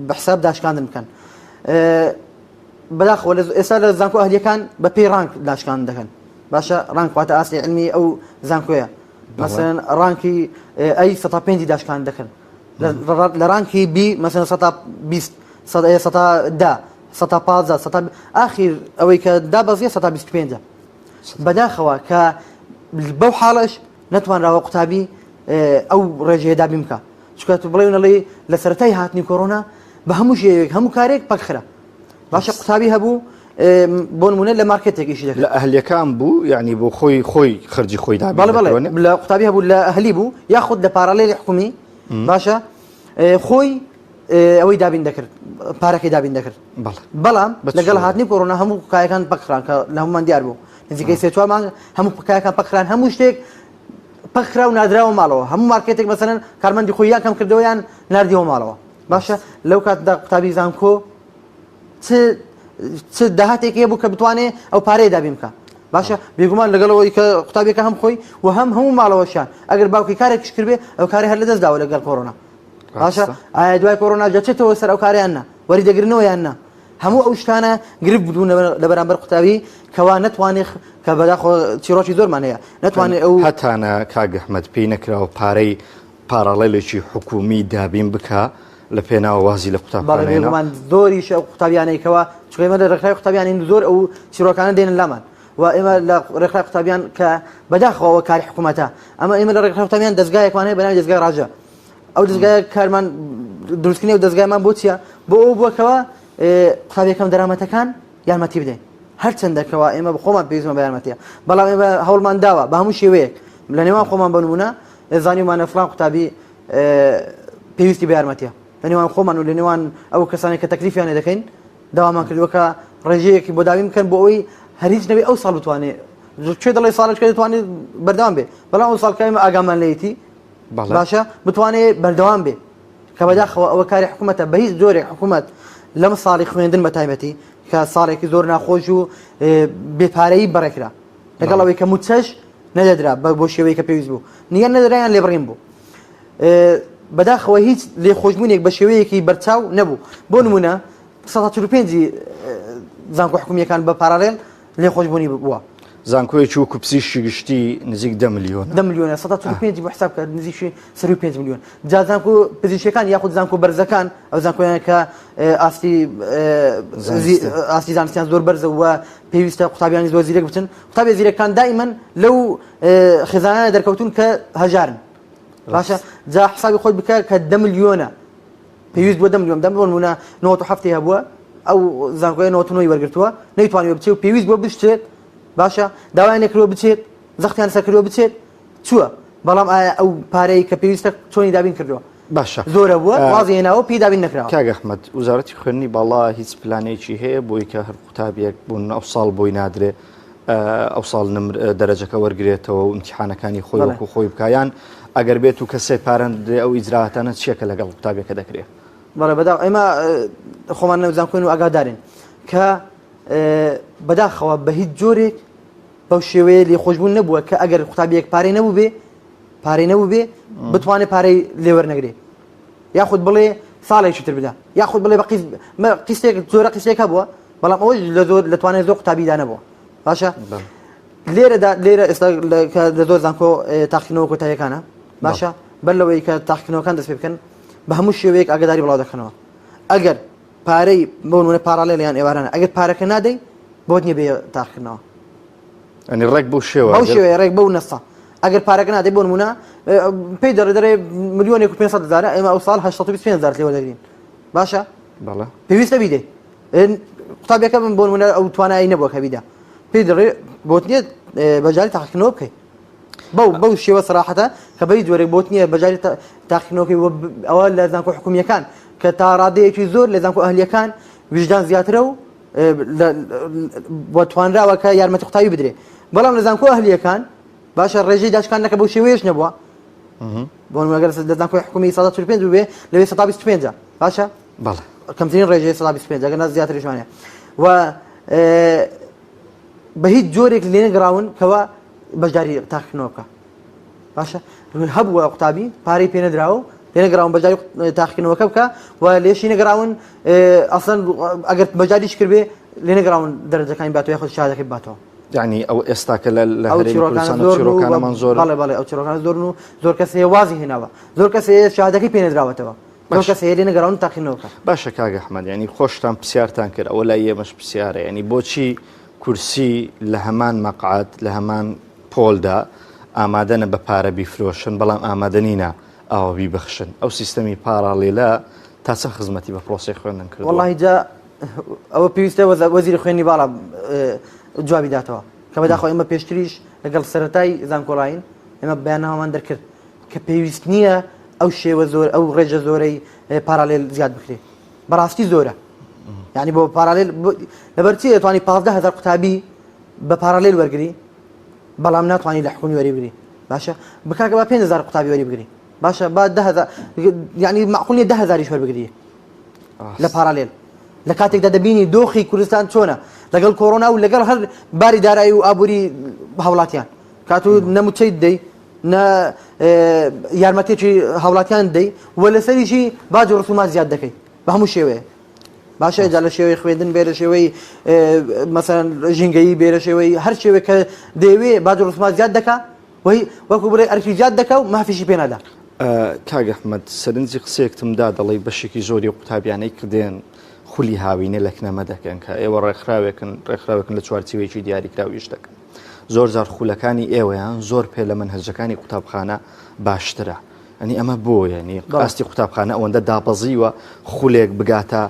بە حساب داشکاندن بکەن. بەداخەوە لە ئێستا لە زانکۆ ئەهلیەکان بە پێی rank داشکاندن دەکەن باشە rank واتە ئاستی علمی ئەو زانکۆیە مەسەن rank ی A سەتا پێنجی داشکان دەکەن لە rank ی B مەسەن سەتا 20 سەتا دا سەتا پازە سەتا ئاخیر ئەوەی کە دابەزیە سەتا 25 بەداخەوە کە بەو حاڵەش نەتوانراوە قوتابی ئەو ڕێژەیە دابین بکە چونکە تو بڵێ نەڵێ لە سەرەتای هاتنی کۆرۆنا بە هەموو شێوەیەک هەموو کارێک پەکخرا باشە قوتابی هەبوو بۆ نمونە لە مارکێتێک ئیشی دەکرد لە ئەهلیەکان بوو یعنی بۆ خۆی خۆی خرجی خۆی دابین بەڵێ بەڵێ لە قوتابی هەبوو لە ئەهلی بوو یاخود لە parallel ی حکومی باشە خۆی ئەوەی دابین دەکرد پارەکەی دابین دەکرد بەڵام لەگەڵ هاتنی کۆرۆنا هەموو کایەکان پەکخران کە لە هەمومان دیار بوو نزیکەی سێ چوار مانگ هەموو کایەکان پەکخران هەموو شتێک پەکخرا و نادراوە ماڵەوە هەموو مارکێتێک مەسەلەن کارمەندی خۆی یان کەم کردەوە یان ناردیەوە ماڵەوە باشە لەو کاتدا قوتابی زانکۆ چ چ داهاتێک هەیە بوو کە بتوانێ ئەو پارەیە دابین بکە باشە بێگومان لەگەڵەوەی کە قوتابیەکە هەم خۆی و هەم هەموو ماڵەوەشیان ئەگەر باوکی کارێکش کردبێ ئەو کاری هەر لەدەست داوە لەگەڵ کۆرۆنا باشە ئایا دوای کۆرۆنا دەچێتەوە سەر ئەو کاریان نا وەری دەگرنەوە یان نا هەموو ئەو شتانە گرفت بوون لە بەرامبەر قوتابی کەوا نەتوانێت کە بەداخۆ چیرۆکی زۆرمان هەیە نەتوانێت ئەو هەتانە کاک ئەحمەد پێی نەکراوە پارەی parallel ێکی حکومی دابین بکا لە پێناو وازی لە قوتابخانە هێنا. بەڵێ بێگومان زۆریش ئەو قوتابیانەی کەوا چونکە ئێمە لە ڕێکخراوی قوتابیانین زۆر ئەو چیرۆکانە دێنن لامان و ئێمە لە ڕێکخراوی قوتابیان کە بەداخەوە ئەوە کاری حکوومەتە ئەمە ئێمە لە ڕێکخراوی قوتابیان دەزگایەکمان هەیە بە ناوی دەزگای ڕاژە ئەو دەزگایە کارمان دروستکردنی ئەو دەزگایمان بۆ چییە بۆ ئەو بووە کەوا قوتابیەکەم دەرامەتەکان یارمەتی بدەین هەرچەندە کەوا ئێمە بخۆمان پێویستمان بە یارمەتیە بەڵام ئێمە هەوڵمان داوە بە هەموو شێوەیەک لە نێوان خۆمان بە نمونە زانیومانە فڵان قوتابی پێویستی بە یارمەتیە لە نێوان خۆمان و لە نێوان ئەو کەسانێک کە تەکلیفیانە دەکەین داوامان کردووە کە ڕێژەیەکی بۆ داوین بکەن بۆ ئەوەی هەر هیچ نەبێ ئەو ساڵ بتوانێت کێ دەڵێ ساڵێک دەتوانێت بەردەوام بێ بەڵام ئەو ساڵ کە ئێمە ئاگامان لێیتی باشە بتوانێت بەردەوام بێ کە بەداخەوە ئەوە کاری حکوومەتە بە هیچ جۆرێک حکوومەت لەم ساڵی خوێندن بە تایبەتی کە ساڵێکی زۆر ناخۆش و بێپارەیی بەڕێکرا لەگەڵ ئەوەی کە موچەش نەدەدرا بە بۆ شێوەی کە پێویست بوو نییە نەدرایان لێبڕین بوو بەداخەوە هیچ لێخۆشببوونێک بە شێوەیەکی بەرچاو نەبوو بۆ نمونە 145 زانکۆ حکومیەکان بە parallel لێخۆشبوونی بووە. زانکۆیەکی وەکو پزیشکی گشتی نزیک دە ملیۆنە. دە ملیۆنە، 145 بۆ حساب کە نزیکی سەروی 5 ملیۆن. جا زانکۆ پزیشکیەکان یاخود زانکۆ بەرزەکان ئەو زانکۆیان کە ئاستی ئاستی زانستیان زۆر بەرزە و پێویستە قوتابیانی زۆر زیرەک بچن قوتابی زیرەکان دائیمەن لەو خێزانانە دەرکەوتون کە هەژارن باشە جا حسابی خۆت بکە کە دە ملیۆنە پێویست بووە دە ملیۆن بدەم بۆ نموونە 97 ی هەبووە ئەو زانکۆیە 99 ی وەرگرتووە نەیتوانیوە بچێت و پێویست بووە بشچێت باشە داوایان لێکردووە بچێت زەختیان لەسەر کردووە بچێت چووە بەڵام ئایا ئەو پارەی کە پێویستە چۆنی دابین کردووە باشە زۆرە بووە وازی هێناوە پێی دابین نەکراوە کاک ئەحمەد وزارەتی خوێندنی باڵا هیچ پلانێکی هەیە بۆی کە هەر قوتابیەک بوون ئەو ساڵ بۆی نادرێ ئەو ساڵ دەرەجەکە وەرگێتەوە و امتحانەکانی خۆی وەکو خۆی بکایان ئەگەر بێت و کەسێک پارە نەدرێ ئەو ئیجراتانە چییە کە لەگەڵ قوتابیەکە دەکرێ؟ بەڵێ بەدا ئێمە خۆمان نەوزانکۆین و ئاگادارین کە بەداخەوە بە هیچ جۆرێک بەو شێوەیە لێخۆشبوون نەبووە کە ئەگەر قوتابیەک پارەی نەبوو بێ پارەی نەبوو بێ بتوانێت پارەی لێوەرنەگرێ یاخود بڵێ ساڵێکی تر بدە یاخود بڵێ بە قیست قیستێک زۆرە قیستێک هەبووە بەڵام ئەوەش لە زۆر لە توانای زۆر قوتابیدا نەبووە باشە لێرەدا لێرە ئێستا لە زۆر زانکۆ تاقیکردنەوە کۆتاییەکانە باشە بەر لەوەی کە تاقیکردنەوەکان دەست پێ بکەن بە هەموو شێوەیەک ئاگداری بڵاو دەکەنەوە ئەگەر پارەی بۆ نمونە parallel یان ئێوارانە ئەگەر پارەکە نادەی بۆت نییە بێ تاقیکردنەوە ئەنی ڕێک بەو شێوە بەو شێوەیە ڕێک بەو نەسە ئەگەر پارەکە نادەی بۆ نمونە پێی دەڕێ دەرێ ملیۆنێک و 500 هەزارە ئێمە ئەو ساڵ 825 هەزار لێ وەردەگرین باشە بەڵێ پێویستە بیدەی قوتابیەکە من بۆ نمونە ئەو توانایی نەبووە کە بیدا پێی دەڵێ بۆت نییە بەجاری تاقیکردنەوە بکەیت بەو بەو شێوە سەراحەتە کە بەی جۆرێک بۆت نییە بەجاری تاقیکردنەوەکەی ئەوە لە زانکۆ حکومیەکان کە تا ڕادەیەکی زۆر لە زانکۆ ئەهلیەکان ویژدان زیاترە و بۆ توانراوە کە یارمەتی قوتابی بدرێ بەڵام لە زانکۆ ئەهلیەکان باشە ڕێژەی داشکاندنەکە بەو شێوەیەش نەبووە بۆ نموونە لە زانکۆی حکومی 145 بووبێ لەوێ 125 باشە بەڵێ کەمترین ڕێژەی 125 ئەگەر نا زیاتریش وانە و بە هیچ جۆرێک لێ نەگەڕاون کەوا بەشداری تاقیکردنەوە بکە باشە هەبووە قوتابی پارەی پێ نەدراوە و لێ نەگەڕاون بەشداری تاقیکردنەوەکە بکە و لێشی نەگەڕاون ئەسڵەن ئەگەر بەشداریش کردبێ لێ نەگەڕاون دەرەجەکانی باتەوە یاخود شادەکەی باتەوە یعنی ئەو ئێستاکە لە لە هەرێمی کوردستان ئەو چیرۆکانەمان زۆرن بەڵێ بەڵێ ئەو چیرۆکانە زۆرن و زۆر کەس هەیە وازی هێناوە زۆر کەس هەیە شادەکەی پێ نەدراوەتەوە زۆر کەس هەیە لێ نەگەڕاون تاقیکردنەوە بکە باشە کاک ئەحمەد یعنی خۆشتان پرسیارتان کرد ئەوە لای ئێمەش پرسیارە یعنی بۆچی کورسی لە هەمان مەقعەد لە هەمان پۆلدا ئامادەنە بە پارە بیفرۆشن بەڵام ئامادە نینە ئاوا بیبەخشن ئەو سیستەمی پاراڵیلە تا چەند خزمەتی بە پرۆسەی خوێندن کردووە؟ وەڵاهی جا ئەوە پێویستە وەزیری خوێندنی باڵا جوابی داتەوە کە بەداخەوە ئێمە پێشتریش لەگەڵ سەرەتای زانکۆلاین ئێمە بەیاننامەمان دەرکرد کە پێویست نییە ئەو شێوە زۆر ئەو ڕێژە زۆرەی parallel زیاد بکرێت بەڕاستی زۆرە یعنی بۆ parallel لەبەرچی دەتوانی 15000 قوتابی بە parallel وەرگری بەڵام ناتوانانی لە حکومی وەری بگری باشە بکاکە با 5000 قوتابی وەری بگری باشە با 10000 یعنی معقول نیە 10000 وەربگری لە parallel لە کاتێکدا دەبینی دۆخی کوردستان چۆنە لەگەڵ کۆرۆنا و لەگەڵ هەر باری دارایی و ئابووری هاوڵاتیان کاتو نەموچەی دەی نە یارمەتێکی هاوڵاتیان دەی و لەسەریشی باج و ڕسومات زیاد دەکەی بە هەموو شێوەیە باشە جا لە شێوەی خوێندن بێ لە شێوەی مەسەن ژینگەیی بێ لە شێوەی هەر شێوەیە کە دەیەوێ باج و ڕسومات زیاد دەکا وەی وەکو بڵێ ئەرکی زیاد دەکا و مافیشی پێ نادا. کاک ئەحمەد سەرنجی قسەیەکتم دا دەڵێی بەشێکی زۆری قوتابیانەی کە دێن خولی هاوینە لە کنەمە دەکەن کە ئێوە ڕێکخراوێکن ڕێکخراوێکن لە چوارچیوەیەکی دیاریکراو ئیش دەکەن زۆر جار خولەکانی ئێوەیان زۆر پێ لە مەنهەجەکانی قوتابخانە باشترە ئەنی ئەمە بۆ یعنی ئاستی قوتابخانە ئەوەندە دابەزیوە خولێک بگاتە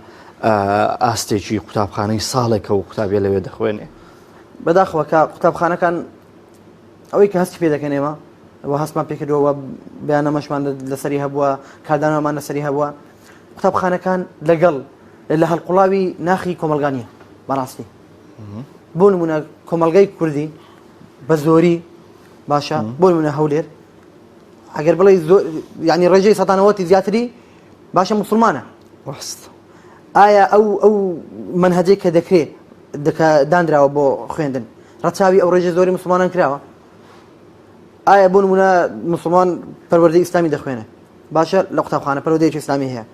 ئاستێکی قوتابخانەی ساڵێکە و قوتابیە لەوێ دەخوێنێ بەداخەوە کە قوتابخانەکان ئەوەی کە هەستی پێ دەکەن ئێمە و هەستمان پێکردووە و بەیاننامەشمان لەسەری هەبووە کاردانەوەمان لەسەری هەبووە قوتابخانەکان لەگەڵ لە هەڵقوڵاوی ناخی کۆمەلگا نییە بەڕاستی بۆ نمونە کۆمەلگای کوردی بە زۆری باشە بۆ نمونە هەولێر ئەگەر بڵێ ینی ڕێژەی سەتانەوەتی زیاتری باشە مسلمانە ڕاست ئایا ئەو ئەو منهجێک کە دەکرێت دەکە دانراوە بۆ خوێندن ڕەچاوی ئەو ڕێژە زۆری مسلمانان کراوە ئایا بۆ نمونە مسلمان پەروەردەی ئیسلامی دەخوێنێ باشە لە قوتابخانە پەروەردەیەکی ئیسلامی هەیە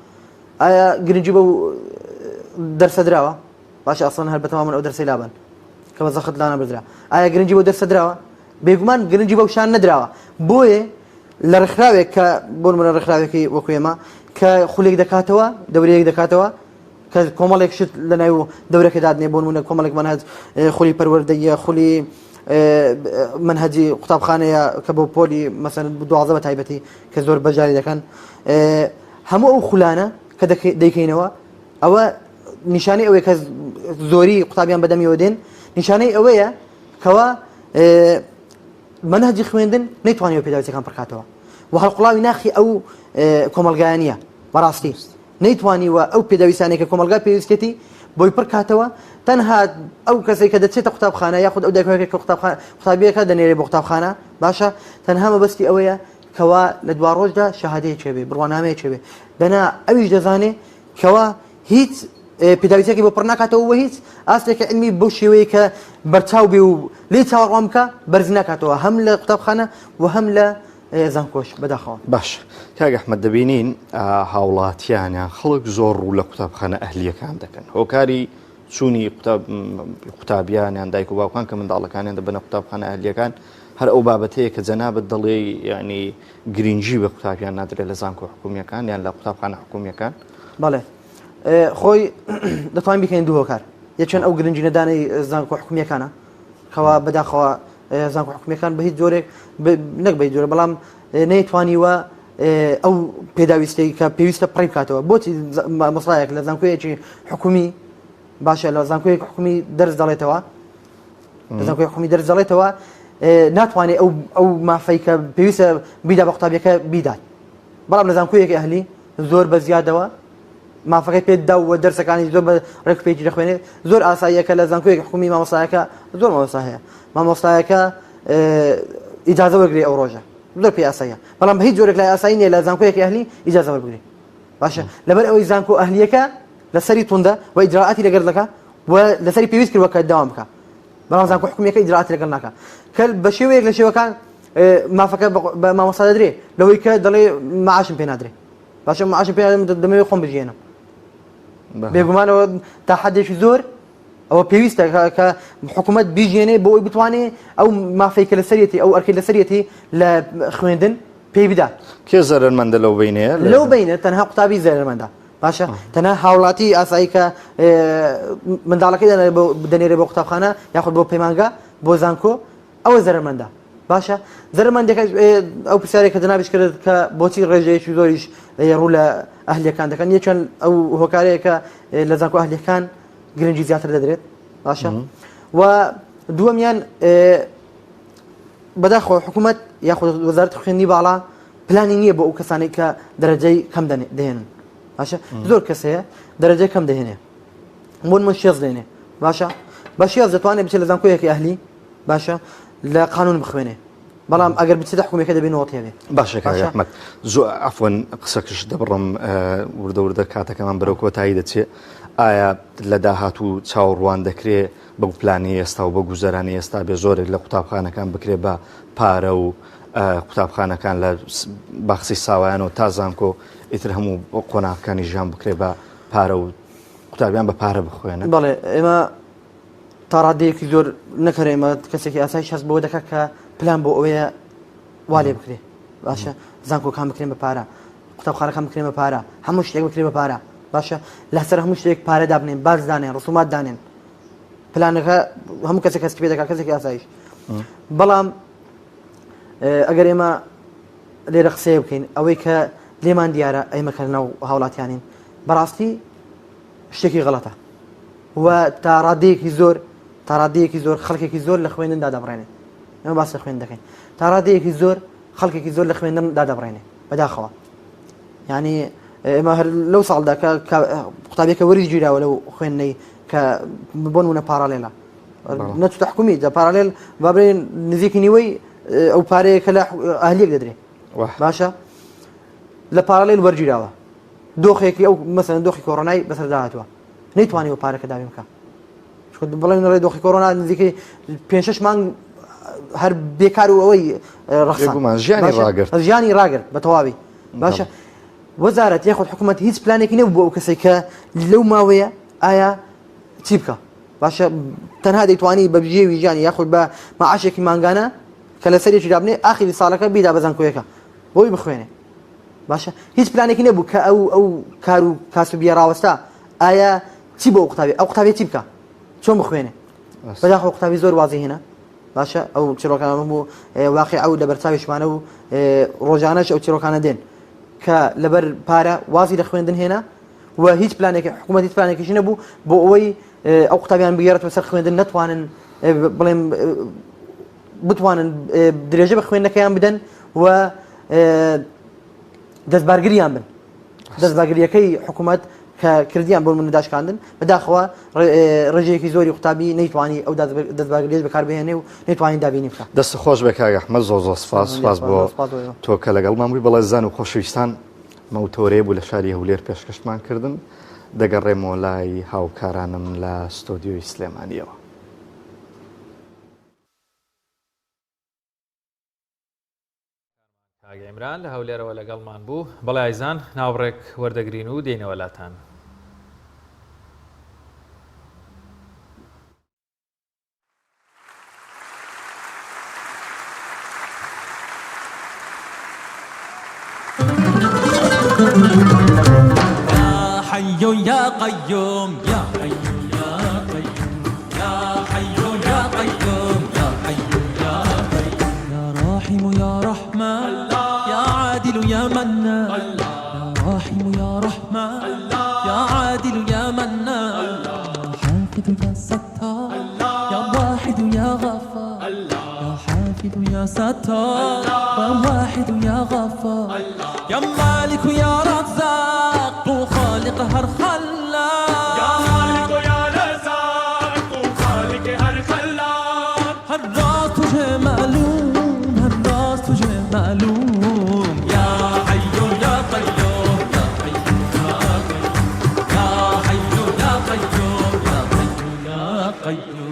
ئایا گرنگی بەو دەرسە دراوە باشە ئەسڵەن هەر بەتەمامن ئەو دەرسەی لابەن کە بە زەخت لانەبردرا ئایا گرنگی بەو دەرسە دراوە بێگومان گرنگی بەو شان نەدراوە بۆیە لە ڕێکخراوێک کە بۆ نمونە ڕێکخراوێکی وەکو ئێمە کە خولێک دەکاتەوە دەورەیەک دەکاتەوە کە کۆمەڵێک شت لە ناو دەورەکە دادنێ بۆ نمونە کۆمەڵێک مەنهەج خولی پەروەردەیە خولی مەنهەجی قوتابخانەیە کە بۆ پۆلی مەسەن دوازدە بە تایبەتی کە زۆر بەشداری دەکەن هەموو ئەو خولانە کە دەیکەینەوە ئەوە نیشانەی ئەوەیە کە زۆری قوتابیان بەدەمیەوە دێن نیشانەی ئەوەیە کەوا مەنهەجی خوێندن نەیتوانیوە پێداویستیەکان پڕکاتەوە و هەڵقوڵاوی ناخی ئەو کۆمەڵگایە نییە بەڕاستی نەیتوانیوە ئەو پێداویستانەی کە کۆمەڵگا پێویستێتی بۆی پڕکاتەوە تەنها ئەو کەسێک کە دەچێتە قوتابخانە یاخود ئەو دایکێک کە قوتابخانە قوتابیەکە دەنێرێ بۆ قوتابخانە باشە تەنها مەبەستی ئەوەیە کەوا لە دوا ڕۆژدا شەهادەیەکی هەبێ بڕوانامەیەکی هەبێ دەنا ئەویش دەزانێ کەوا هیچ پێداویستیەکی بۆ پڕ ناکاتەوە و هیچ ئاستێکی علمی بەو شێوەیە کە بەرچاو بێ و لێی چاوەڕوان بکە بەرز ناکاتەوە هەم لە قوتابخانە و هەم لە. زانکۆش بەداخەوە. باشە کاک ئەحمەد دەبینین هاوڵاتیان یان خەڵک زۆر ڕوو لە قوتابخانە ئەهلییەکان دەکەن هۆکاری چوونی قوتابیان یان دایک و باوکان کە منداڵەکانیان دەبەنە قوتابخانە ئەهلییەکان هەر ئەو بابەتەیە کە جەنابت دەڵێی یعنی گرنگی بە قوتابیان نادرێت لە زانکۆ حکومیەکان یان لە قوتابخانە حکومیەکان؟ بەڵێ خۆی دەتوانین بیکەین دوو هۆکار یەکیان ئەو گرنگی نەدانەی زانکۆ حکومیەکانە کەوا بەداخەوە زانکۆ حکومیەکان بە هیچ جۆرێک نەک بە هیچ جۆرە بەڵام نەیتوانیوە ئەو پێداویستی کە پێویستە پڕی بکاتەوە بۆچی مامۆستایەک لە زانکۆیەکی حکومی باشە لە زانکۆیەک حکومی دەرس دەڵێتەوە لە زانکۆی حکومی دەرس دەڵێتەوە ناتوانێت ئەو ئەو مافەی کە پێویستە بیدا بە قوتابیەکە بیدات بەڵام لە زانکۆیەکی ئەهلی زۆر بە زیادەوە مافەکەی پێت دا و دەرسەکانی زۆر بە ڕێک پێکی دەخوێنێت زۆر ئاساییەکە لە زانکۆیەکی حکومی مامۆستایەکە زۆر مامۆستا هەیە مامۆستایەکە ئیجازە وەرگری ئەو ڕۆژە زۆر پێ ئاساییە بەڵام بە هیچ جۆرێک لای ئاسایی نییە لە زانکۆیەکی ئەهلی ئیجازە وەربگری باشە لەبەر ئەوەی زانکۆ ئەهلیەکە لەسەری توندە و ئیجرائاتی لەگەڵ دەکا و لەسەری پێویست کردوە کە داوام بکە بەڵام زانکۆ حکومیەکە ئیجرائاتی لەگەڵ ناکە کە بە شێوەیەک لە شێوەکان مافەکە بە مامۆستا دەدرێ لەوەی کە دەڵێ معاشم پێ نادرێ باشە معاشم پێ دەمەوێت خۆم بژیێنم بێگومانەوە تا حدێکی زۆر ئەوە پێویستە کە حکوومەت بیژێنێ بۆ ئەوی بتوانێ ئەو مافەی کە لەسەرەتی ئەو ئەرکەی لەسەرەتی لە خوێندن پێی بدات کێ زەرەرمەندە لەو بینەیە لەو بینە تەنها قوتابی زەرەرمەندە باشە تەنها هاوڵاتی ئاسایی کە منداڵەکەی دەنێرێ بۆ قوتابخانە یاخود بۆ پەیمانگا بۆ زانکۆ ئەوە زەرەرمەندە باشە زەرەرمەندەکە ئەو پرسیارێک کە جەنابیش کرد کە بۆچی ڕێژەیەکی زۆریش ڕوو لە ئەهلیەکان دەکەن یەکیان ئەو هۆکارەیە کە لە زانکۆ ئەهلیەکان گرنگی زیاتر دەدرێت باشە و دووەمیان بەداخەوە حکوومەت یاخود وەزارەتی خوێندنی باڵا پلانی نییە بۆ ئەو کەسانەی کە دەرەجەی کەم دەهێنن باشە زۆر کەس هەیە دەرەجەی کەم دەهێنێ بۆ من شێز دێنێ باشە بە شێز دەتوانێت بچێت لە زانکۆیەکی ئەهلی باشە لە قانون بخوێنێ بەڵام ئەگەر بچێتە حکوومەکە دەبێ نۆت هەبێ باشە کاک ئەحمەد زۆ عەفوەن قسەکەش دەبڕم وردە وردە کاتەکەمان بەرەو کۆتایی دەچێ ئایا لە داهاتوو چاوەڕوان دەکرێ بەو پلانی ئێستا و بە گوزەرانی ئێستا بێ زۆرێک لە قوتابخانەکان بکرێ بە پارە و قوتابخانەکان لە باخچەی ساوایانەوە تا زانکۆ ئیتر هەموو قۆناغەکانی ژیان بکرێ بە پارە و قوتابیان بە پارە بخوێنن؟ بەڵێ ئێمە تا ڕادەیەکی زۆر نەکەر ئێمە کەسێکی ئاسایش هەست بەوە دەکات کە پلان بۆ ئەوەیە وا لێ بکرێ باشە زانکۆکان بکرێن بە پارە قوتابخانەکان بکرێن بە پارە هەموو شتێک بکرێ بە پارە باشە لەسەر هەموو شتێک پارە دابنێن باج دانێن ڕسومات دانێن پلانەکە هەموو کەسێک هەستی پێ دەکات کەسێکی ئاسایش بەڵام ئەگەر ئێمە لێرە قسەیە بکەین ئەوەی کە لێمان دیارە ئێمە کە ناو هاوڵاتیانین بەڕاستی شتێکی غەڵەتە و تا ڕادەیەکی زۆر تا ڕادەیەکی زۆر خەڵکێکی زۆر لە خوێندن دادەبڕێنێ ئێمە باس لە خوێند دەکەین تا ڕادەیەکی زۆر خەڵکێکی زۆر لە خوێندن دادەبڕێنێ بەداخەوە یعنی ئێمە هەر لەو ساڵدا کە قوتابیەکە وەری گیراوە لەو خوێندنەی کە بۆ نمونە پاراڵێلە نەچوتە حکومی دە پاراڵێل با بڵێین نزیکی نیوەی ئەو پارەیە کە لە ئەهلیەک دەدرێ باشە لە پاراڵێل وەرگیراوە دۆخێکی ئەو مەسەن دۆخی کۆرۆنای بەسەردا هاتووە نەیتوانیوە پارەکە دابین بکە بڵێن ڕێ دۆخی کۆرۆنا نزیکەی پێ شش مانگ هەر بێکار و ئەوەی ڕەخسان ژیانی ڕاگرت ژیانی ڕاگرت بە تەواوی باشە وەزارەت یاخود حکوومەت هیچ پلانێکی نەبوو بۆ ئەو کەسێک کە لەو ماوەیە ئایا چی بکە باشە تەنها دەیتوانی بە بژێوی ژیانی یاخود بە معاشێکی مانگانە کە لەسەرێکی دابنێ ئاخری ساڵەکە بیدا بە زانکۆیەکە بۆی بخوێنێ باشە هیچ پلانێکی نەبوو کە ئەو ئەو کار و کاسبیە ڕاوەستا ئایا چی بۆ قوتابی ئەو قوتابی چی بکە چۆن بخوێنێ بەداخەوە قوتابی زۆر وازی هێنا باشە ئەو چیرۆکانە بوو واقع ئەو لەبەر چاویشمانە و ڕۆژانەش ئەو چیرۆکانە دێن کە لەبەر پارە وازی لە خوێندن هێنا و هیچ پلانێکی حکوومەت هیچ پلانێکیش نەبوو بۆ ئەوەی ئەو قوتابیان بگێڕێتەوە سەر خوێندن نەتوانن بڵێم بتوانن درێژە بە خوێندنەکەیان بدەن و دەستبارگریان بن دەستباگریەکەی حکوومەت کە کردیان بۆ من داشکاندن بەداخەوە ڕێژەیەکی زۆری قوتابی نەیتوانی ئەو دەستباگریش بەکاربهێنێ و نەیتوانی دابینی بکە دەست خۆش بێ کاک ئەحمەد زۆر زۆر سپاس سپاس بۆ تۆ کە لەگەڵمان بووی بەڵێ زان و خۆشەویستان مەو تەورەیە بوو لە شاری هەولێر پێشکەشتمان کردن دەگەڕێمەوە لای هاوکارانم لە ستۆدیۆی سلێمانیەوە. کاک. کاک عیمران لە هەولێرەوە لەگەڵمان بوو. بەڵێ ئایزان ناوبڕێک وەردەگرین و دێینەوە لاتان. يا حي يا قيوم يا حي يا قيوم يا حي يا قيوم يا حي يا قيوم يا راحم يا رحمن يا عادل يا منان يا راحم يا رحمن يا عادل يا منان يا حافظ يا ستار يا واحد يا غفار يا حافظ يا ستار يا واحد يا غفار يا مالك يا رزاق خالق هر خلاق يا مالك يا رزاق خالق هر خلاق هر راز تجھے معلوم هر راز تجھے معلوم يا حي يا قيوم يا حي يا قيوم يا حي يا قيوم يا حي يا قيوم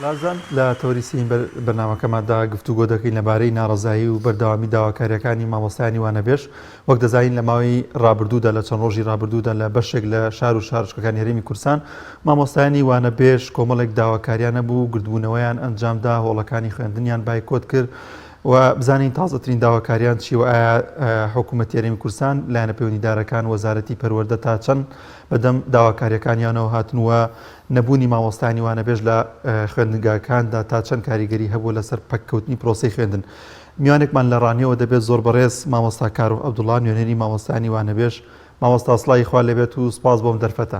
رازان لە تەوەری سێیەم بەرنامەکەماندا گفتوگۆ دەکەین لەبارەی ناڕەزایی و بەردەوامی داواکارییەکانی مامۆستایانی وانەبێژ. وەک دەزانین لە ماوەی ڕابردوودا لە چەند ڕۆژی ڕابردوودا لە بەشێک لە شار و شارۆچکەکانی هەرێمی کوردستان مامۆستایانی وانەبێژ کۆمەڵێک داواکاریان هەبوو، گردبوونەوەیان ئەنجامدا، هۆڵەکانی خوێندنیان بایکۆت کرد و بزانین تازەترین داواکاریان چی و ئایا حکوومەتی هەرێمی کوردستان، لایەنە پەیوەندیدارەکان، وەزارەتی پەروەردە تا چەند بەدەم داواکارییەکانیانەوە هاتن و نەبوونی مامۆستایانی وانەبێژ لە خوێندنگاکاندا تا چەند کاریگەری هەبووە لەسەر پەککەوتنی پرۆسەی خوێندن؟ میوانێکمان لە ڕانیەوە دەبێت زۆر بەڕێز مامۆستا کاروخ عەبدوڵا نوێنەری مامۆستایانی وانەبێژ مامۆستا سڵاوی خوا لێبێت و سپاس بۆم دەرفەتە.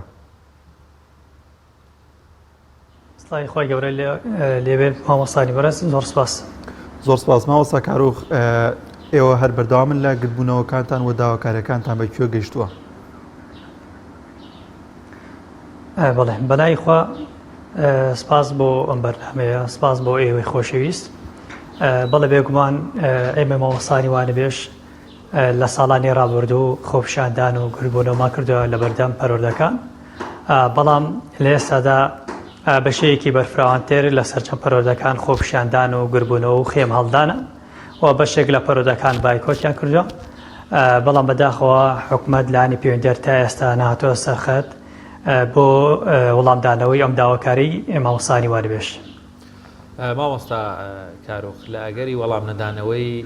سڵاوی خوای گەورە لێبێت مامۆستانی بەڕێز زۆر سپاس. زۆر سپاس مامۆستا کاروخ ئێوە هەر بەردەوامن لە گردبوونەوەکانتان و داواکاریەکانتان بە کوێ گەیشتووە؟ بەڵێ بەلای خوا سپاس بۆ ئەم بەرنامەیە سپاس بۆ ئێوەی خۆشەویست بەڵێ بێگومان ئێمە مامۆستانی وانەبێژ لە ساڵانی ڕابردوو خۆپیشاندان و گردبوونەوەمان کردووە لە بەردەم پەروەردەکان بەڵام لە ئێستادا بە شێوەیەکی بەرفراوانتر لە سەرجەم پەروەردەکان خۆپیشاندان و گردبوونەوە و خێم هەڵدانە و بەشێک لە پەروەردەکان بایکۆتیان کردووە بەڵام بەداخەوە حکومەت لانی پەیوەندیدار تا ئێستا نەهاتووە سەرخەت بۆ وەڵامدانەوەی ئەم داواکاری مامۆستایانی وانەبێژ. مامۆستا کارۆخ لە ئەگەری وەڵام نەدانەوەی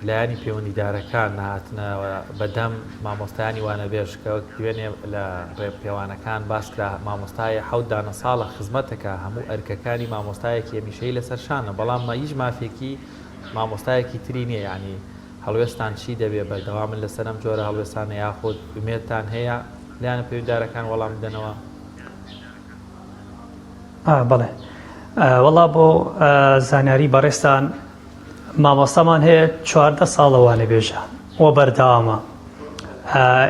لایەنی پەیوەندیدارەکان نەهاتنەوە بەدەم مامۆستایانی وانەبێژ کە وەک دوێنێ لە ڕێپێوانەکان باسکرا مامۆستایە حەوت دانە ساڵە خزمەتەکە هەموو ئەرکەکانی مامۆستایەکی هەمیشەیی لەسەر شانە بەڵام هیچ مافێکی مامۆستایەکی تری نییە یانی هەڵوێستان چی دەبێ بەردەوامن لەسەر ئەم جۆرە هەڵوێستانە یاخود ئومێدتان هەیە لایەنە پەیوەندیدارەکان وەڵام بدەنەوە؟ بەڵێ وەڵا بۆ زانیاری بەڕێزتان مامۆستامان هەیە 14 ساڵە وانەبێژە و بەردەوامە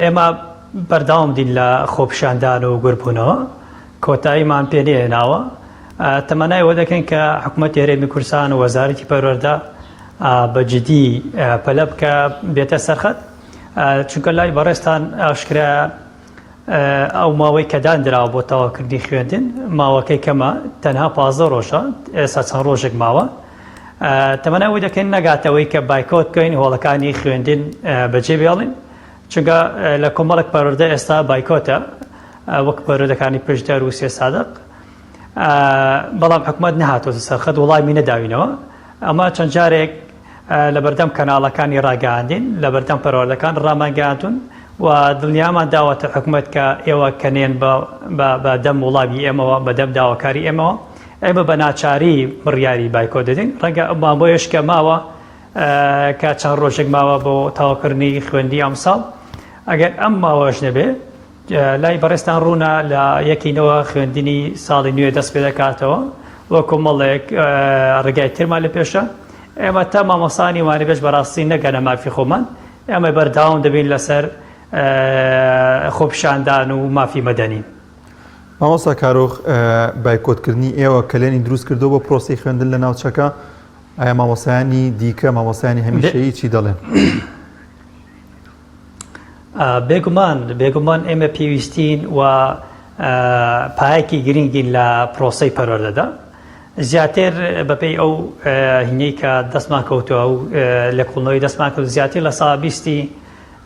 ئێمە بەردەوام دین لە خۆپیشاندان و گوربوونەوە کۆتاییمان پێ نێناوە تەمەنای وە دەکەین کە حکوومەت هەرێمی کوردستان و وەزارەتی پەروەردە بە جدی پەلە بکە بێتە سەرخەت چونکە لای بەڕێزتان ئاشکرا ئەو ماوەی کە داندراوە بۆ تەواوکردنی خوێندن ماوەکەی کەمە تەنها 15 ڕۆژە ئێستا چەند ڕۆژێک ماوە تەمەنا ئەوەی دەکەین نەگاتەوەی کە بایکۆت بکەین هۆڵەکانی خوێندن بەجێ بێڵین چونکە لە کۆمەڵک پەروەردە ئێستا بایکۆتە وەک پەروەردەکانی پشدەر و سێ سادق بەڵام حکومەت نەهاتۆتە سەرخەت وڵامی نەداوینەوە ئەمە چەند جارێک لەبەردەم کەناڵەکانی ڕاگەیاندین، لەبەردەم پەروەردەکان ڕامانگەیاندوون و دڵنیامان داوەتە حکومەت کە ئێوە کە نێن بە دەم وڵامی ئێمەوە، بە دەم داواکاری ئێمەوە، ئێمە بە ناچاری بڕیاری بایکۆت دەدەین. ڕەنگە ئەو ماوەیەش کە ماوە کە چەند ڕۆژێک ماوە بۆ تەواوکردنی خوێندنی ئەمساڵ، ئەگەر ئەم ماوەش نەبێ لای بەڕێزتان ڕوونە لە یەکی نەوە خوێندنی ساڵی نوێ دەست پێ دەکاتەوە و کۆمەڵێک ڕێگای ترمان لە پێشە ئێمە تا مامۆستانی وانەبێژ بەڕاستی نەگەنە مافی خۆمان ئێمە بەردەوام دەبین لەسەر خۆپیشاندان و مافی مەدەنی. مامۆستا کارۆخ بایکۆتکردنی ئێوە کەلێنی دروست کردو بۆ پرۆسەی خوێندن لە ناوچەکە ئایا مامۆستایانی دیکە مامۆستایانی هەمیشەیی چی دەڵێن؟ بێگومان بێگومان ئێمە پێویستین و پایەکی گرنگین لە پرۆسەی پەروەردەدا زیاتر بەپێی ئەو هینەی کە دەستمان کەوتووە و لێکۆڵنەوەی دەستمان کەوت زیاتر لە سا بیستی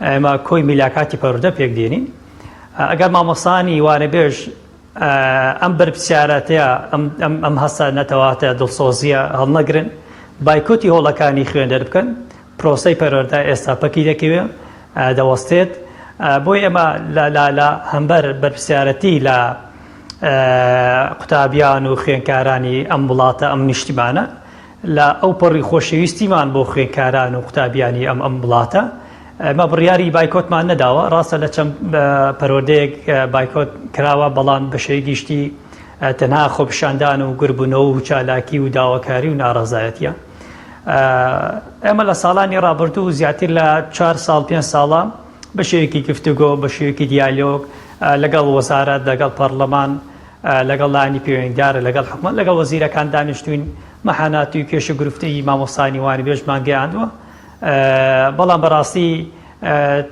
ئێمە کۆی میلاکاتی پەروەردە پێک دێنین ئەگەر مامۆستانی وانەبێژ ئەم بەرپرسیارەتە ئەم هەستە نەتەواتە دڵسۆزیە هەڵنەگرن بایکۆتی هۆڵەکانی خوێندن بکەن پرۆسەی پەروەردە ئێستا پەکی دەکەوێ دەوەستێت بۆی ئێمە لە هەمبەر بەرپرسیارەتی لە قوتابیان و خوێنکارانی ئەم وڵاتە ئەم نیشتیمانە لە ئەو پەڕی خۆشەویستیمان بۆ خوێنکاران و قوتابیانی ئەم ئەم وڵاتە ئێمە بڕیاری بایکۆتمان نەداوە ڕاستە لە چەند پەروەردەیەک بایکۆت کراوە بەڵام بە شێوەی گشتی تەنها خۆپیشاندان و گربوونەوە و چالاکی و داواکاری و ناڕەزایەتیە ئێمە لە ساڵانی ڕابردوو زیاتر لە چوار ساڵ پێنج ساڵە بە شێوەیەکی گفتوگۆ بە شێوەیەکی دیالۆگ لەگەڵ وەزارەت لەگەڵ پەرلەمان لەگەڵ لایەنی پەیوەندیدار لەگەڵ حکومەت لەگەڵ وەزیرەکان دانیشتوین مەحانات و کێشە گرفتی مامۆستانی وانەبێژمان گەیاندووە بەڵام بەڕاستی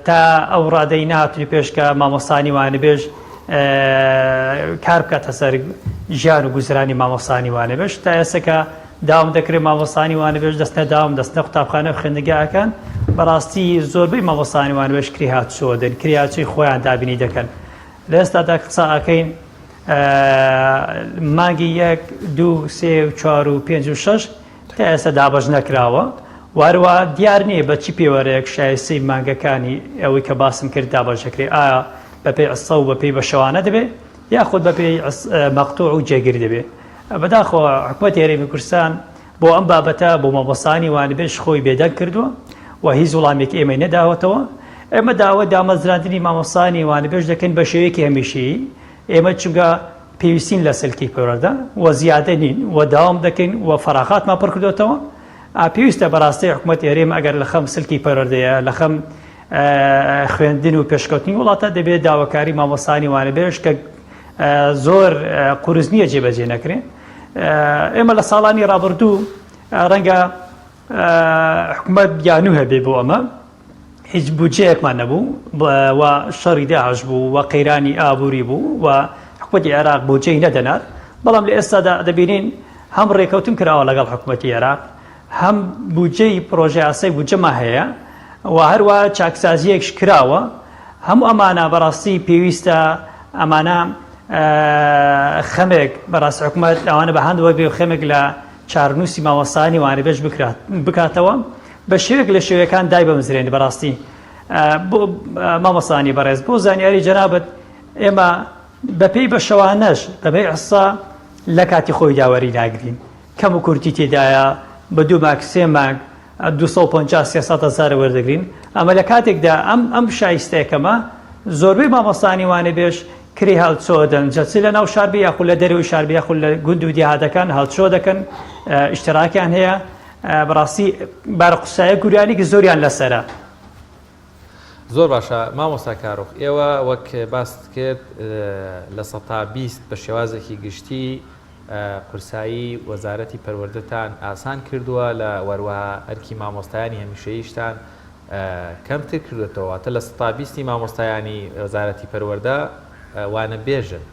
تا ئەو ڕادەی نەهاتوونە پێش کە مامۆستانی وانەبێژ کار بکاتە سەر ژیان و گوزرانی مامۆستانی وانەبێژ تا ئێستا کە داوام دەکرێت مامۆستانی وانەبێژ دەستنە داوام دەستنە قوتابخانە و خوێندنگاکان بەڕاستی زۆربەی مامۆستانی وانەبێژ کری هاتوچۆ دەن کری هاتوچۆی خۆیان دابینی دەکەن لە ئێستادا قسە ئەکەین مانگی یەک دوو سێ و چوار و پێنج و شەش تا ئێستا دابەش نەکراوە و هەروەها دیار نییە بە چی پێوەرێک شایستەی مانگەکانی ئەوەی کە باسم کرد دابەش دەکرێت ئایا بەپێی عسە و بەپێی بەشەوانە دەبێت یاخود بەپێی مەقتوع و جێگر دەبێت بەداخەوە حکومەتی هەرێمی کوردستان بۆ ئەم بابەتە بۆ مامۆستایانی وانەبێژ خۆی بێدەنگ کردووە و هیچ وڵامێکی ئێمەی نەداوەتەوە ئێمە داوای دامەزراندنی مامۆستایانی وانەبێژ دەکەین بە شێوەیەکی هەمیشەیی ئێمە چونکە پێویستین لە سلکی پەروەردە و زیادە نین و داوام دەکەین و فەراغاتمان پڕ کردوێتەوە پێویستە بەڕاستی حکوومەت هەرێم ئەگەر لە خەم سلکی پەروەردەیە لە خەم خوێندن و پێشکەوتنی وڵاتە دەبێت داواکاری مامۆستانی وانەبێژ کە زۆر قورس نییە جێبەجێ نەکرێن ئێمە لە ساڵانی ڕابردوو ڕەنگە حکوومەت بیانوو هەبێ بۆ ئەمە هیچ بودجەیەکمان نەبوو و شەڕی داعش بوو و قەیرانی ئابووری بوو و حکوومەتی عێراق بودجەی نەدەنارد بەڵام لە ئێستادا دەبینین هەم ڕێکەوتن کراوە لەگەڵ حکوومەتی عێراق هەم بودجەی پرۆژە یاسای بودجەمان هەیە و هەروە چاکسازیەکش کراوە هەموو ئەمانە بەڕاستی پێویستە ئەمانە خەمێک بەڕاست حکوومەت ئەوانە بە هەند وەرگێ و خەمێک لە. چارەنووسی مامۆستایانی وانەبێژ بکرات بکاتەوە بە شێوەیەک لە شێوەکان دایبمەزرێنێ بەڕاستی بۆ مامۆستانی بەڕێز بۆ زانیاری جەنابت ئێمە بەپێی بەشەوانەش بەپێی حسا لە کاتی خۆیدا وەری ناگرین کەم و کورتی تێدایە بە دوو مانگ سێ مانگ 250 300 هەزار وەردەگرین ئەمە لە کاتێکدا ئەم ئەم شایستەیەکەمە زۆربەی مامۆستانی وانەبێژ کرێی هاوچۆ دەن جا چ لە ناو شار بێ یاخود لە دەرەوەی شار بێ یاخود لە گوند و دێهاتەکان هاوچۆ دەکەن ئیشتراکیان هەیە بەڕاستی بارە قورسایە گوریانێکی زۆریان لەسەرە. زۆر باشە مامۆستا کاروخ ئێوە وەک باست کرد 20% بە شێوازێکی گشتی قورسایی وەزارەتی پەروەردەتان ئاسان کردووە لە وەروەها ئەرکی مامۆستایانی هەمیشەییشتان کەمتر کردوێتەوە واتە 20%ی مامۆستایانی وەزارەتی پەروەردە وانەبێژن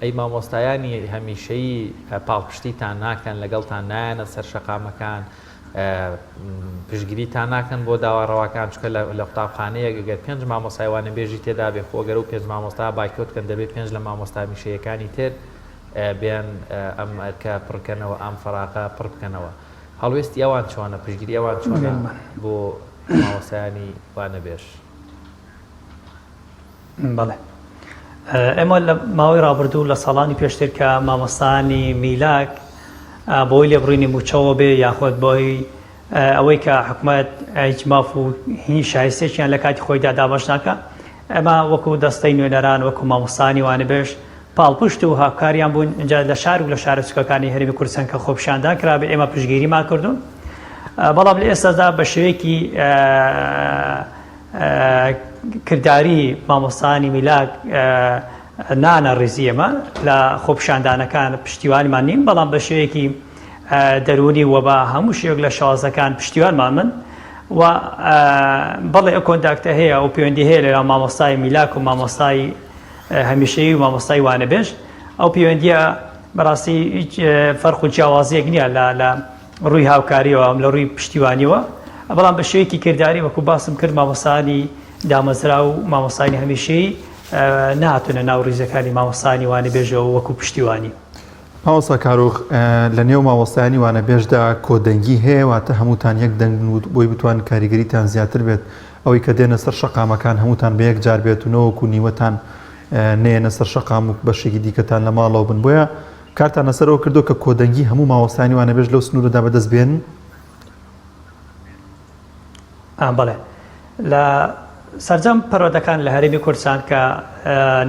ئەی مامۆستایانی هەمیشەیی پاڵپشتیتان ناکەن لەگەڵتان نایەنە سەر شەقامەکان پشتگیریتان ناکەن بۆ داوا ڕەواکان چونکە لە قوتابخانەیەک گەر پێنج مامۆستای وانەبێژی تێدا بێ خۆ گەر ئەو پێنج مامۆستا بایکۆت کەن دەبێ پێنج لە مامۆستا هەمیشەیەکانی تر بێن ئەم ئەرکە پڕکەنەوە ئەم فەراغە پڕ بکەنەوە هەڵوێستی ئەوان چۆنە پشتگیری ئەوان چۆنە بۆ مامۆستایانی وانەبێژ؟ بەڵێ ئێمە لە ماوەی ڕابردوو لە ساڵانی پێشتر کە مامۆستایانی میلاک بۆی لێبڕینی مووچەوە بێ یاخود بۆی ئەوەی کە حکومەت هیچ ماف و هیچ شایستێکیان لە کاتی خۆیدا دابەش ناکە ئەمە وەکو دەستەی نوێنەران وەکو مامۆستانی وانەبێژ پاڵپشت و هاوکاریان بوون اینجا لە شار و لە شارە چکەکانی هەرێمی کوردستان کە خۆپیشاندان کرابێ ئێمە پشتگیریمان کردوون بەڵام لە ئێستادا بە شێوەیەکی کرداری مامۆستایانی میلاک نانە ڕیزی ئێمە لە خۆپیشاندانەکان پشتیوانمان نین بەڵام بە شێوەیەکی دەروونی و بە هەموو شێوەک لە شێوازەکان پشتیوانمان من و بەڵێ ئەو contact ە هەیە ئەو پەیوەندی هەیە لەگەڵ مامۆستای میلاک و مامۆستای هەمیشەیی و مامۆستای وانەبێژ ئەو پەیوەندیە بەڕاستی هیچ فەرق و جیاوازیەک نییە لە لە ڕووی هاوکاریەوە لە ڕووی پشتیوانیەوە بەڵام بە شێوەیەکی کرداری وەکو باسم کرد مامۆستایانی دامەزراو و مامۆستایانی هەمیشەیی نەهاتوونە ناو ڕیزەکانی مامۆستایانی وانەبێژەوە وەکو پشتیوانی. مامۆستا کاروخ لە نێو مامۆستایانی وانەبێژدا کۆدەنگی هەیە واتە هەمووتان یەک دەنگ بن و بۆی بتوان کاریگەریتان زیاتر بێت ئەوەی کە دێنە سەر شەقامەکان هەمووتان بە یەک جار بێت و نەوەکو نیوەتان نەیەنە سەر شەقام و بەشێکی دیکەتان لە ماڵەوە بن بۆیە کارتان لەسەر ئەوە کردووە کە کۆدەنگی هەموو مامۆستایانی وانەبێژ لەو سنوورەدا بەدەست بێنن؟ بەڵێ لە سەرجەم پەروەردەکان لە هەرێمی کوردستان کە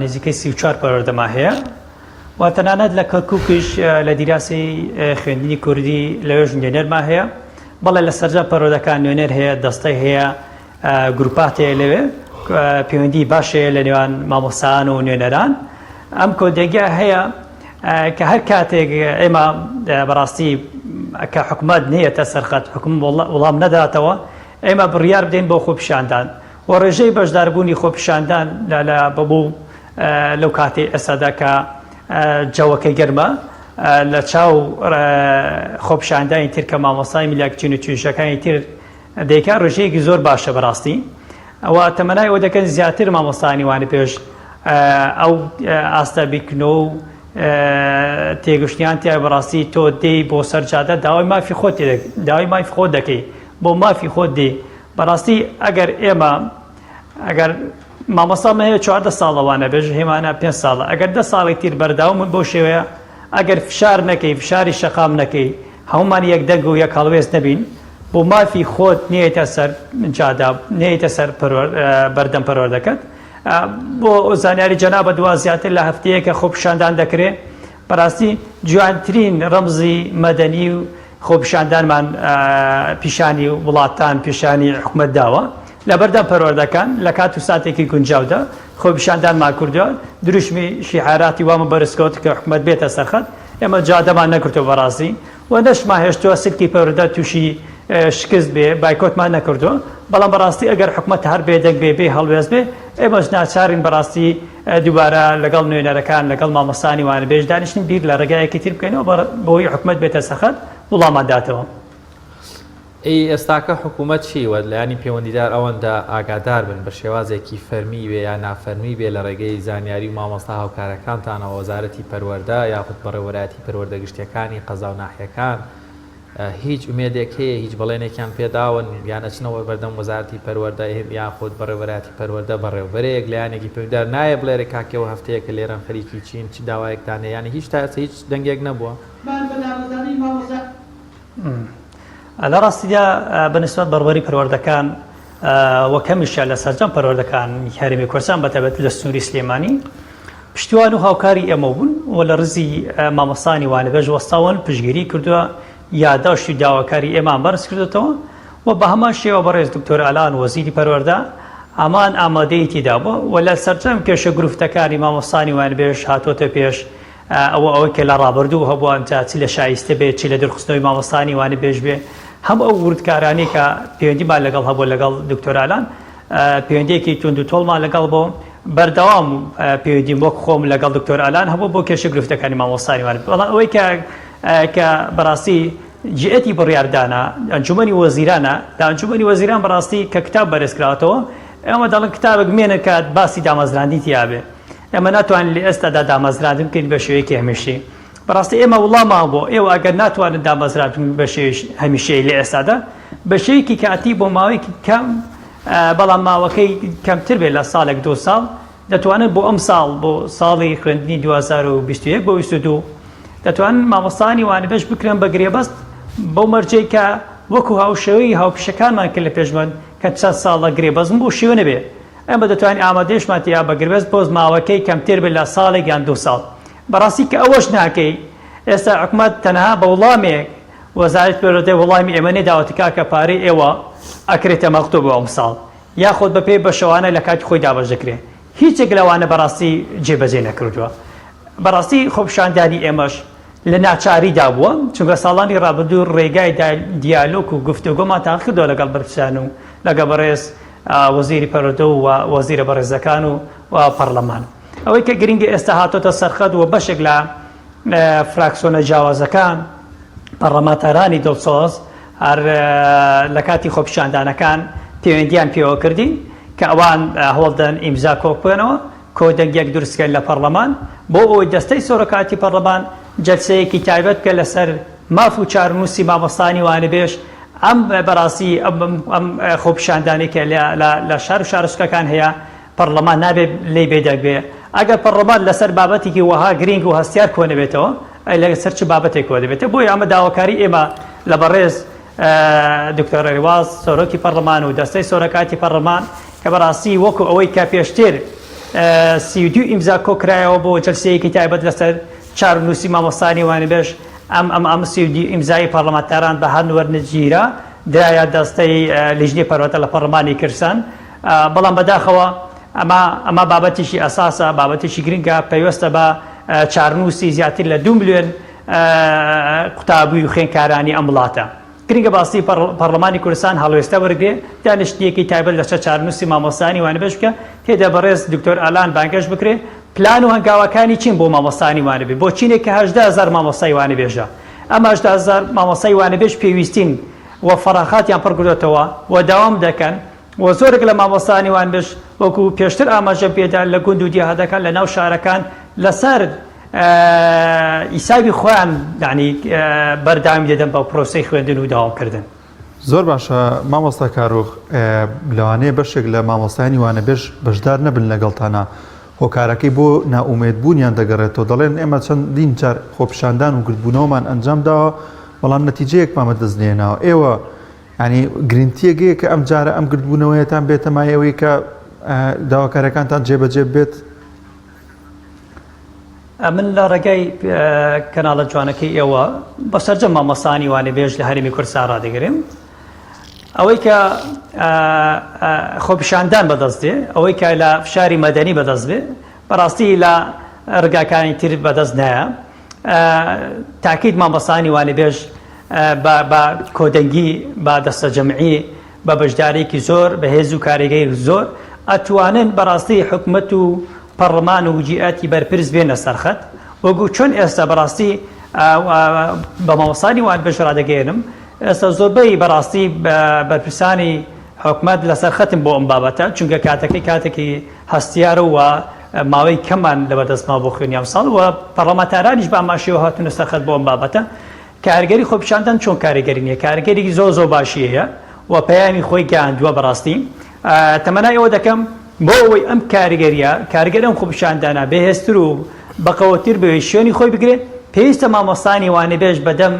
نزیکەی 34 پەروەردەمان هەیە و تەنانەت لە کەرکووکیش لە دیراسی خوێندنی کوردی لەوێش نوێنەرمان هەیە بەڵێ لە سەرجەم پەروەردەکان نوێنەر هەیە دەستەی هەیە گروپات هەیە لەوێ پەیوەندی باش هەیە لە نێوان مامۆستایان و نوێنەران ئەم کۆدەنگە هەیە کە هەر کاتێک ئێمە بەڕاستی کە حکومەت نیەتە سەرخەت حکوم وەڵام نەداتەوە ئێمە بڕیار بدەین بۆ خۆپیشاندان و ڕێژەی بەشداربوونی خۆپیشاندان لە بەبوو لەو کاتەی ئێستادا کە جەوەکەی گەرمە لە چاو خۆپیشاندانی تر کە مامۆستای میلاک چین و توێژەکانی تر دەیکا ڕێژەیەکی زۆر باشە بەڕاستی ئەوە تەمەنای ئەوە دەکەن زیاتر مامۆستایانی وانە پێش ئەو ئاستە بیرکردنەوە و تێگەشتیان تیا بەڕاستی تۆ دێی بۆ سەر جادە داوای مافی خۆت داوای مافی خۆت دەکەی بۆ مافی خۆت دێ بەڕاستی ئەگەر ئێمە ئەگەر مامۆستا من هەیە 14 ساڵە وانە بێژ هێمانە پێ ساڵە ئەگەر دە ساڵی تیر بەرداوم بۆ شێوەیە ئەگەر فشار نەکەی فشاری شەقام نەکەی هەموومان یەک دەنگ و یەک هەڵوێست نەبین بۆ مافی خۆت نێیتە سەر جادە نێیتە سەر بەردەم پەروەردەکەت بۆ زانیاری جەنابت دوا زیاتر لە هەفتەیەکە خۆپیشاندان دەکرێ بەڕاستی جوانترین ڕەمزی مەدەنی و خۆپیشاندانمان پیشانی وڵاتان پیشانی حکومەت داوە لەبەردەم پەروەردەکان لە کات و ساتێکی گونجاودا خۆپیشاندانمان کردووە دروشمی شیعاراتی وامە بەرزکەوت کە حکومەت بێتە سەرخەت ئێمە جادەمان نەگرتووە بەڕاستی و نەشمان هێشتووە سلکی پەروەردە تووشی شکست بێ، بایکۆتمان نەکردووە، بەڵام بەڕاستی ئەگەر حکومەت هەر بێدەنگ بێ، بێ هەڵوێست بێ، ئێمەش ناچارین بەڕاستی دووبارە لەگەڵ نوێنەرەکان، لەگەڵ مامۆستایانی وانەبێژ دانیشتین بیر لە ڕێگایەکی تر بکەینەوە بۆی حکومەت بێتە سەرخەت وڵامان داتەوە. ئەی ئێستاکە حکوومەت چی و لایەنی پەیوەندیدار ئەوەندە ئاگادار بن بە شێوازێکی فەرمی بێ یا نافەرمی بێ لە ڕێگەی زانیاری و مامۆستا هاوکارەکانتانەوە وەزارەتی پەروەردە یاخود بەڕێوەبەرایەتی پەروەردە گشتیەکانی قەزا و ناحیەکان. هیچ ئومێدێک هەیە هیچ بەڵێنێکیان پێداون یان ئەچنەوە بەردەم وەزارەتی پەروەردە یاخود بەڕێوەبەرایەتی پەروەردە بەڕێوەبەرێک لایەنێکی پەیوەندیدار نایە بڵێرێ کاک ئێوە هەفتەیەکە لێرەن خەریکی چین چ داوایەکتان هەیە یانی هیچ تا ئێستا هیچ دەنگێک نەبووە؟ لە ڕاستیدا بە نسبەت بەڕوەری پەروەردەکان وەک هەمیشە لە سەرجەم پەروەردەکان هەرێمی کوردستان بە تایبەت لە سنووری سلێمانی پشتیوان و هاوکاری ئێمە بوون و لە ڕزی مامۆستانی وانەبێژ وەستاون پشتگیری کردووە یاداشت و داواکاری ئێمان بەرز کردوتەوە و بە هەمان شێوە بەڕێز دکتۆر ئالان وەزیری پەروەردە هەمان ئامادەیی تێدا بووە و لە سەرجەم کێشە گرفتەکانی مامۆستانی وانەبێژ هاتۆتە پێش ئەوە ئەوەی کە لە ڕابردوو هەبووە جا چ لە شایستە بێ چ لە دوورخستنەوەی مامۆستانی وانەبێژ بێ هەموو ئەو وردکارانەی کە پەیوەندیمان لەگەڵ هەبوو لەگەڵ دکتۆر ئالان پەیوەندیەکی توند و تۆڵمان لەگەڵ بۆ بەردەوام پەیوەندیم وەک خۆم لەگەڵ دکتۆر ئالان هەبوو بۆ کێشە گرفتەکانی مامۆستانی وانە بەڵام ئەوەی کە کە بەڕاستی جیئەتی بڕیاردانە ئەنجومەنی وەزیرانە لە ئەنجومەنی وەزیران بەڕاستی کە کتاب بەرزکراوەتەوە ئێمە دەڵێن کتابێک مێنە کە باسی دامەزراندنی تیابێ ئێمە ناتوانین لە ئێستادا دامەزراندن بکەین بە شێوەیەکی هەمیشەیی. بەڕاستی ئێمە وڵامان بۆ ئێوە ئەگەر ناتوانن دامەزراندن بە شێوەی هەمیشەیی لە ئێستادا بە شێوەیەکی کاتی بۆ ماوەیەکی کەم بەڵام ماوەکەی کەمتر بێت لە ساڵێک دو ساڵ دەتوانن بۆ ئەم ساڵ بۆ ساڵی خوێندنی 2021 بۆ 22 دەتوانن مامۆستانی وانەبێژ بکرێن بە گرێبەست بەو مەرجەی کە وەکو هاوشێوەی هاوپیشەکانمان کە لە پێشمان کە چەند ساڵە گرێبەستن بۆ شێوە نەبێ ئێمە دەتوانین ئامادەیشمان تیا بە گرێبەست بۆ ماوەکەی کەمتر بێت لە ساڵێک یان دوو ساڵ. بەڕاستی کە ئەوەش ناکەی ئێستا حکومەت تەنها بە وڵامێک وەزارەتی پەروەردە وڵامی ئێمە نەداوەتە کاکە پارەی ئێوە ئەکرێتە مەکتوب بۆ ئەمساڵ یاخود بە پێی بەشەوانە لە کاتی خۆی دابەش دەکرێ هیچێک لەوانە بەڕاستی جێبەجێ نەکردووە بەڕاستی خۆپیشاندانی ئێمەش لە ناچاریدا بووە، چونکە ساڵانی ڕابردوو ڕێگای دیالۆگ و گفتوگۆمان تاقیکردەوە لەگەڵ بەرپرسان و لەگەڵ بەڕێز وەزیری پەروەردە و وەزیرە بەڕێزەکان و پەڕلەمان. ئەوەی کە گرنگە ئێستا هاتۆتە سەرخەت و بەشێک لە فراکسۆنە جیاوازەکان، پەڕلەمانتارانی دڵسۆز هەر لە کاتی خۆپیشاندانەکان پەیوەندییان پێوە کردین کە ئەوان هەوڵدەن ئیمزا کۆبکەنەوە، کۆدەنگیەک دروست کەن لە پەڕلەمان بۆ ئەوەی دەستەی سەرۆکایەتی پەڕلەمان جەلسەیەکی تایبەت بکە لەسەر ماف و چارەنووسی مامۆستایانی وانەبێژ ئەم بەڕاستی ئەم خۆپیشاندانەی کە لە شار و شارۆچکەکان هەیە پەڕلەمان نابێت لێی بێدەنگ بێ ئەگەر پەڕلەمان لەسەر بابەتێکی وەها گرینگ و هەستیار کۆنەبێتەوە ئەی لەسەر چ بابەتێک کۆدەبێتەوە بۆیە ئەمە داواکاری ئێمە لە بەڕێز دکتۆر ڕێواز سەرۆکی پەڕلەمان و دەستەی سەرۆکایەتی پەڕلەمان کە بەڕاستی وەکو ئەوەی کە پێشتر 32 ئیمزا کۆکرایەوە بۆ جەلسەیەکی تایبەت لەسەر چارەنووسی مامۆستانی وانەبێژ ئەم ئەم ئەم 32 ئیمزای پەڕلەمانتاران بە هەند وەرنەگیرا درایە دەستەی لیژنەی پەروەردە لە پەڕلەمانی کوردستان بەڵام بەداخەوە ئەمە ئەمە بابەتێکی ئەساسە بابەتێکی گرنگە پەیوەستە بە چارنووسی زیاتر لە دو ملیۆن قوتابی و خوێندکارانی ئەم وڵاتە. گرنگە باستی پەڕلەمانی کوردستان هەڵوێستە وەرگرێ، دانیشتنێکی تایبەت لەسەر چارەنووسی مامۆستایانی وانەبێژ بکە، تێدا بەڕێز دکتۆر ئالان بانگهێشت بکرێ، پلان و هەنگاوەکانی چین بۆ مامۆستایانی وانەبێ، بۆ چینێک کە 18 هەزار مامۆستای وانەبێژە، ئەم 18 هەزار مامۆستای وانەبێژ پێویستین و فەراغاتیان پڕکردۆتەوە و داوام دەکەن و زۆرێک لە مامۆستایانی وانەبێژ وەکو پێشتر ئاماژەم پێدا لە گوند و دێهاتەکان لە ناو شارەکان لەسەر حیسابی خۆیان یانی بەردەوامی دەدەن بە پرۆسەی خوێندن و دەوامکردن. زۆر باشە مامۆستا کاروخ، لەوانەیە بەشێک لە مامۆستایانی وانەبێژ بەشدار نەبن لەگەڵتانا، هۆکارەکەی بۆ نائومێدبوونیان دەگەڕێتەوە، دەڵێن ئێمە چەندین جار خۆپیشاندان و گردبوونەوەمان ئەنجام داوە، بەڵام نەتیجەیەکمان بەدەست نەهێناوە، ئێوە یانی گرنتیەک هەیە کە ئەم جارە ئەم گردبوونەوەیەتان بێتە مایەی ئەوەی کە داواکاریەکانتان جێبەجێ بێت؟ ئەمن لە ڕێگای کەناڵە جوانەکەی ئێوە بە سەرجەم مامۆستایانی وانەبێژ لە هەرێمی کوردستان ڕادەگرم ئەوەی کە خۆپیشاندان بەدەست دێ ئەوەی کە لە فشاری مەدەنی بەدەست بێ بەڕاستی لە ڕگاکانی تر بەدەست نایە تاکید مامۆستایانی وانەبێژ بە کۆدەنگی بە دەستەجەمعی بە بەشداریەکی زۆر بەهێز و کاریگەری زۆر ئەتوانن بەڕاستی حکومەت و پەڕلەمان و جیئاتی بەرپرس بێنە سەر خەت وەکو چۆن ئێستا بەڕاستی بە مامۆستانی وان بەش ڕادەگەیەنم ئێستا زۆربەی بەڕاستی بەرپرسانی حکومەت لەسەر خەتن بۆ ئەم بابەتە چونکە کاتەکەی کاتێکی هەستیارە و ماوەی کەمان لەبەردەست ماوە بۆ خوێندنی ئەمساڵ و پەڕلەمانتارانیش بە هەمان شێوە هاتوونە سەر خەت بۆ ئەم بابەتە. کارگەری خۆپیشاندان چۆن کاریگەری نییە کارگەری زۆر زۆر باشی هەیە و پەیامی خۆی گەیاندووە بەڕاستی تەمەنای ئەوە دەکەم بۆ ئەوەی ئەم کاریگەریە کارگەر ئەم خۆپیشاندانە بەهێزتر و بەقەوەتر بێ شوێنی خۆی بگرێت پێویستە مامۆستانی وانەبێژ بەدەم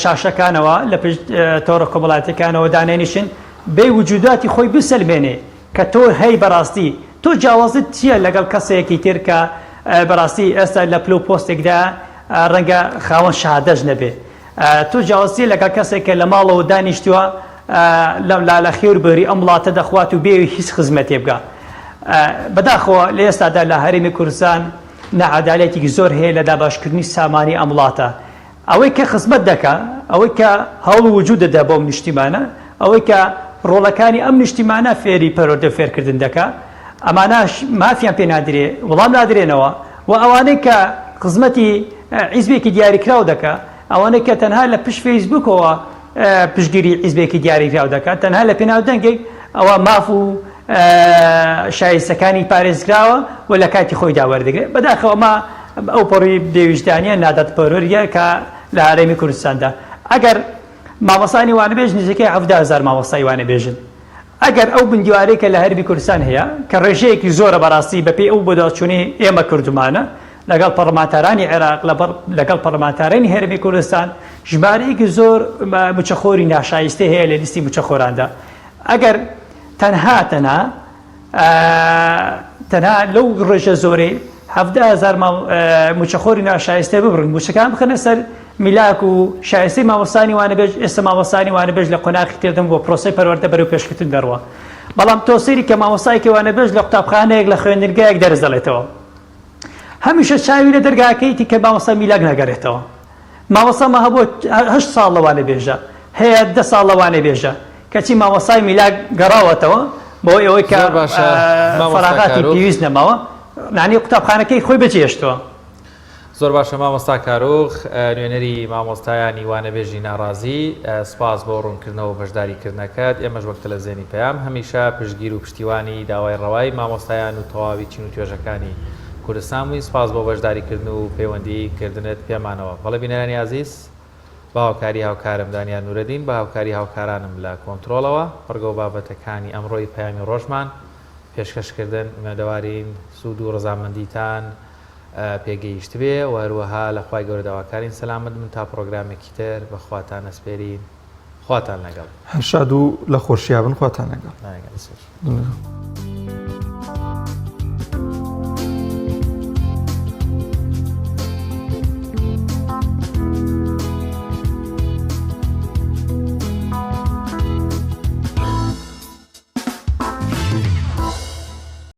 شاشەکانەوە لە پشت تۆڕە کۆمەڵاتەکانەوە دانێنیشن بێ وجوداتی خۆی بسەلمێنێ کە تۆ هەی بەڕاستی تۆ جیاوازت چییە لەگەڵ کەسێکی تر کە بەڕاستی ئێستا لە پلە و پۆستێکدا ڕەنگە خاوەن شەهادەش نەبێ تۆ جیاواز چییە لەگەڵ کەسێک کە لە ماڵەوە دانیشتووە لە لە خێر بەری ئەم وڵاتە دەخوات و بێ هیچ خزمەتێ بکا بەداخەوە لە ئێستادا لە هەرێمی کوردستان نەعادالەتێکی زۆر هەیە لە دابەشکردنی سامانی ئەم وڵاتە ئەوەی کە خزمەت دەکا، ئەوەی کە هەوڵ و وجوود دەدا بۆ ئەم نیشتیمانە، ئەوەی کە ڕۆڵەکانی ئەم نیشتیمانە فێری پەروەردە و فێرکردن دەکا، ئەمانەش مافیان پێ نادرێ، وڵام نادرێنەوە و ئەوانەی کە خزمەتی حیزبێکی دیاریکراو دەکا، ئەوانەی کە تەنها لە پشت فەیسبووکەوە پشتگیری حیزبێکی دیاریکراو دەکا، تەنها لە پێناو دەنگێک، ئەوە ماف و شایستەکانی پارێزراوە و لە کاتی خۆیدا وەردەگرێت. بەداخەوە ئەمە ئەوپەڕی بێویژدانیە نادادپەروەریە کە لە هەرێمی کوردستاندا ئەگەر مامۆستانی وانەبێژ نزیکەی 17 هەزار مامۆستای وانەبێژن ئەگەر ئەو بندیوارەی کە لە هەرێمی کوردستان هەیە کە ڕێژەیەکی زۆرە بەڕاستی بەپێی ئەو بەدواچوونەی ئێمە کردومانە لەگەڵ پەڕلەمانتارانی عێراق لەگەڵ پەڕلەمانتارانی هەرێمی کوردستان ژمارەیەکی زۆر موچەخۆری ناشایستە هەیە لە لیستی موچەخۆراندا ئەگەر تەنها تەنها تەنها لەو ڕێژە زۆرەی 17 هەزار موچەخۆری ناشایستە ببڕن موچەکان بخەنە سەر میلاک و شایستەی مامۆستانی وانەبێژ ئێستا مامۆستانی وانەبێژ لە قۆناخی تێدەم بۆ پرۆسەی پەروەردە بەرەو پێشکەوتن دەڕوا بەڵام تۆ سەیری کە مامۆستایەکی وانەبێژ لە قوتابخانەیەک لە خوێندنگایەک دەرس دەڵێتەوە هەمیشە چاوی لە دەرگاکەیتی کە مامۆستا میلاک نەگەڕێتەوە مامۆستا ما هەبووە هەشت ساڵ لە وانەبێژە هەیە دە ساڵ لە وانەبێژە کەچی مامۆستای میلاک گەڕاوەتەوە بەهۆی ئەوەی کە زۆر باشە مامۆستا فەراغاتی کاروخ. پێویست نەماوە یانی قوتابخانەکەی خۆی بەجێهێشتووە. زۆر باشە مامۆستا کاروخ نوێنەری مامۆستایانی وانەبێژی ناڕازی سوپاس بۆ ڕوونکردنەوە و بەشداری کردنەکەت ئێمەش وەک تەلەفزێنی پەیام هەمیشە پشتگیر و پشتیوانی داوای ڕەوای مامۆستایان و تەواوی چین و توێژەکانی کوردستان بووین سوپاس بۆ بەشداری کردن و پەیوەندی کردنت پێمانەوە بەڵێ بینەرانی ئازیز بە هاوکاری هاوکارم دانیار نورەدین، بە هاوکاری هاوکارانم لە کۆنترۆڵەوە، بڕگە و بابەتەکانی ئەمڕۆی پەیامی ڕۆژمان پێشکەش کردن، ئومێدەوارین سوود و ڕەزامەندیتان پێگەیشتبێ و هەروەها لە خوای گەورە داواکارین سەلامەت بن تا پڕۆگرامێکی تر بە خواتان ئەسپێرین خواتان لەگەڵ. هەر شاد و لە خۆشیا بن خواتان لەگەڵ. لەگەڵ.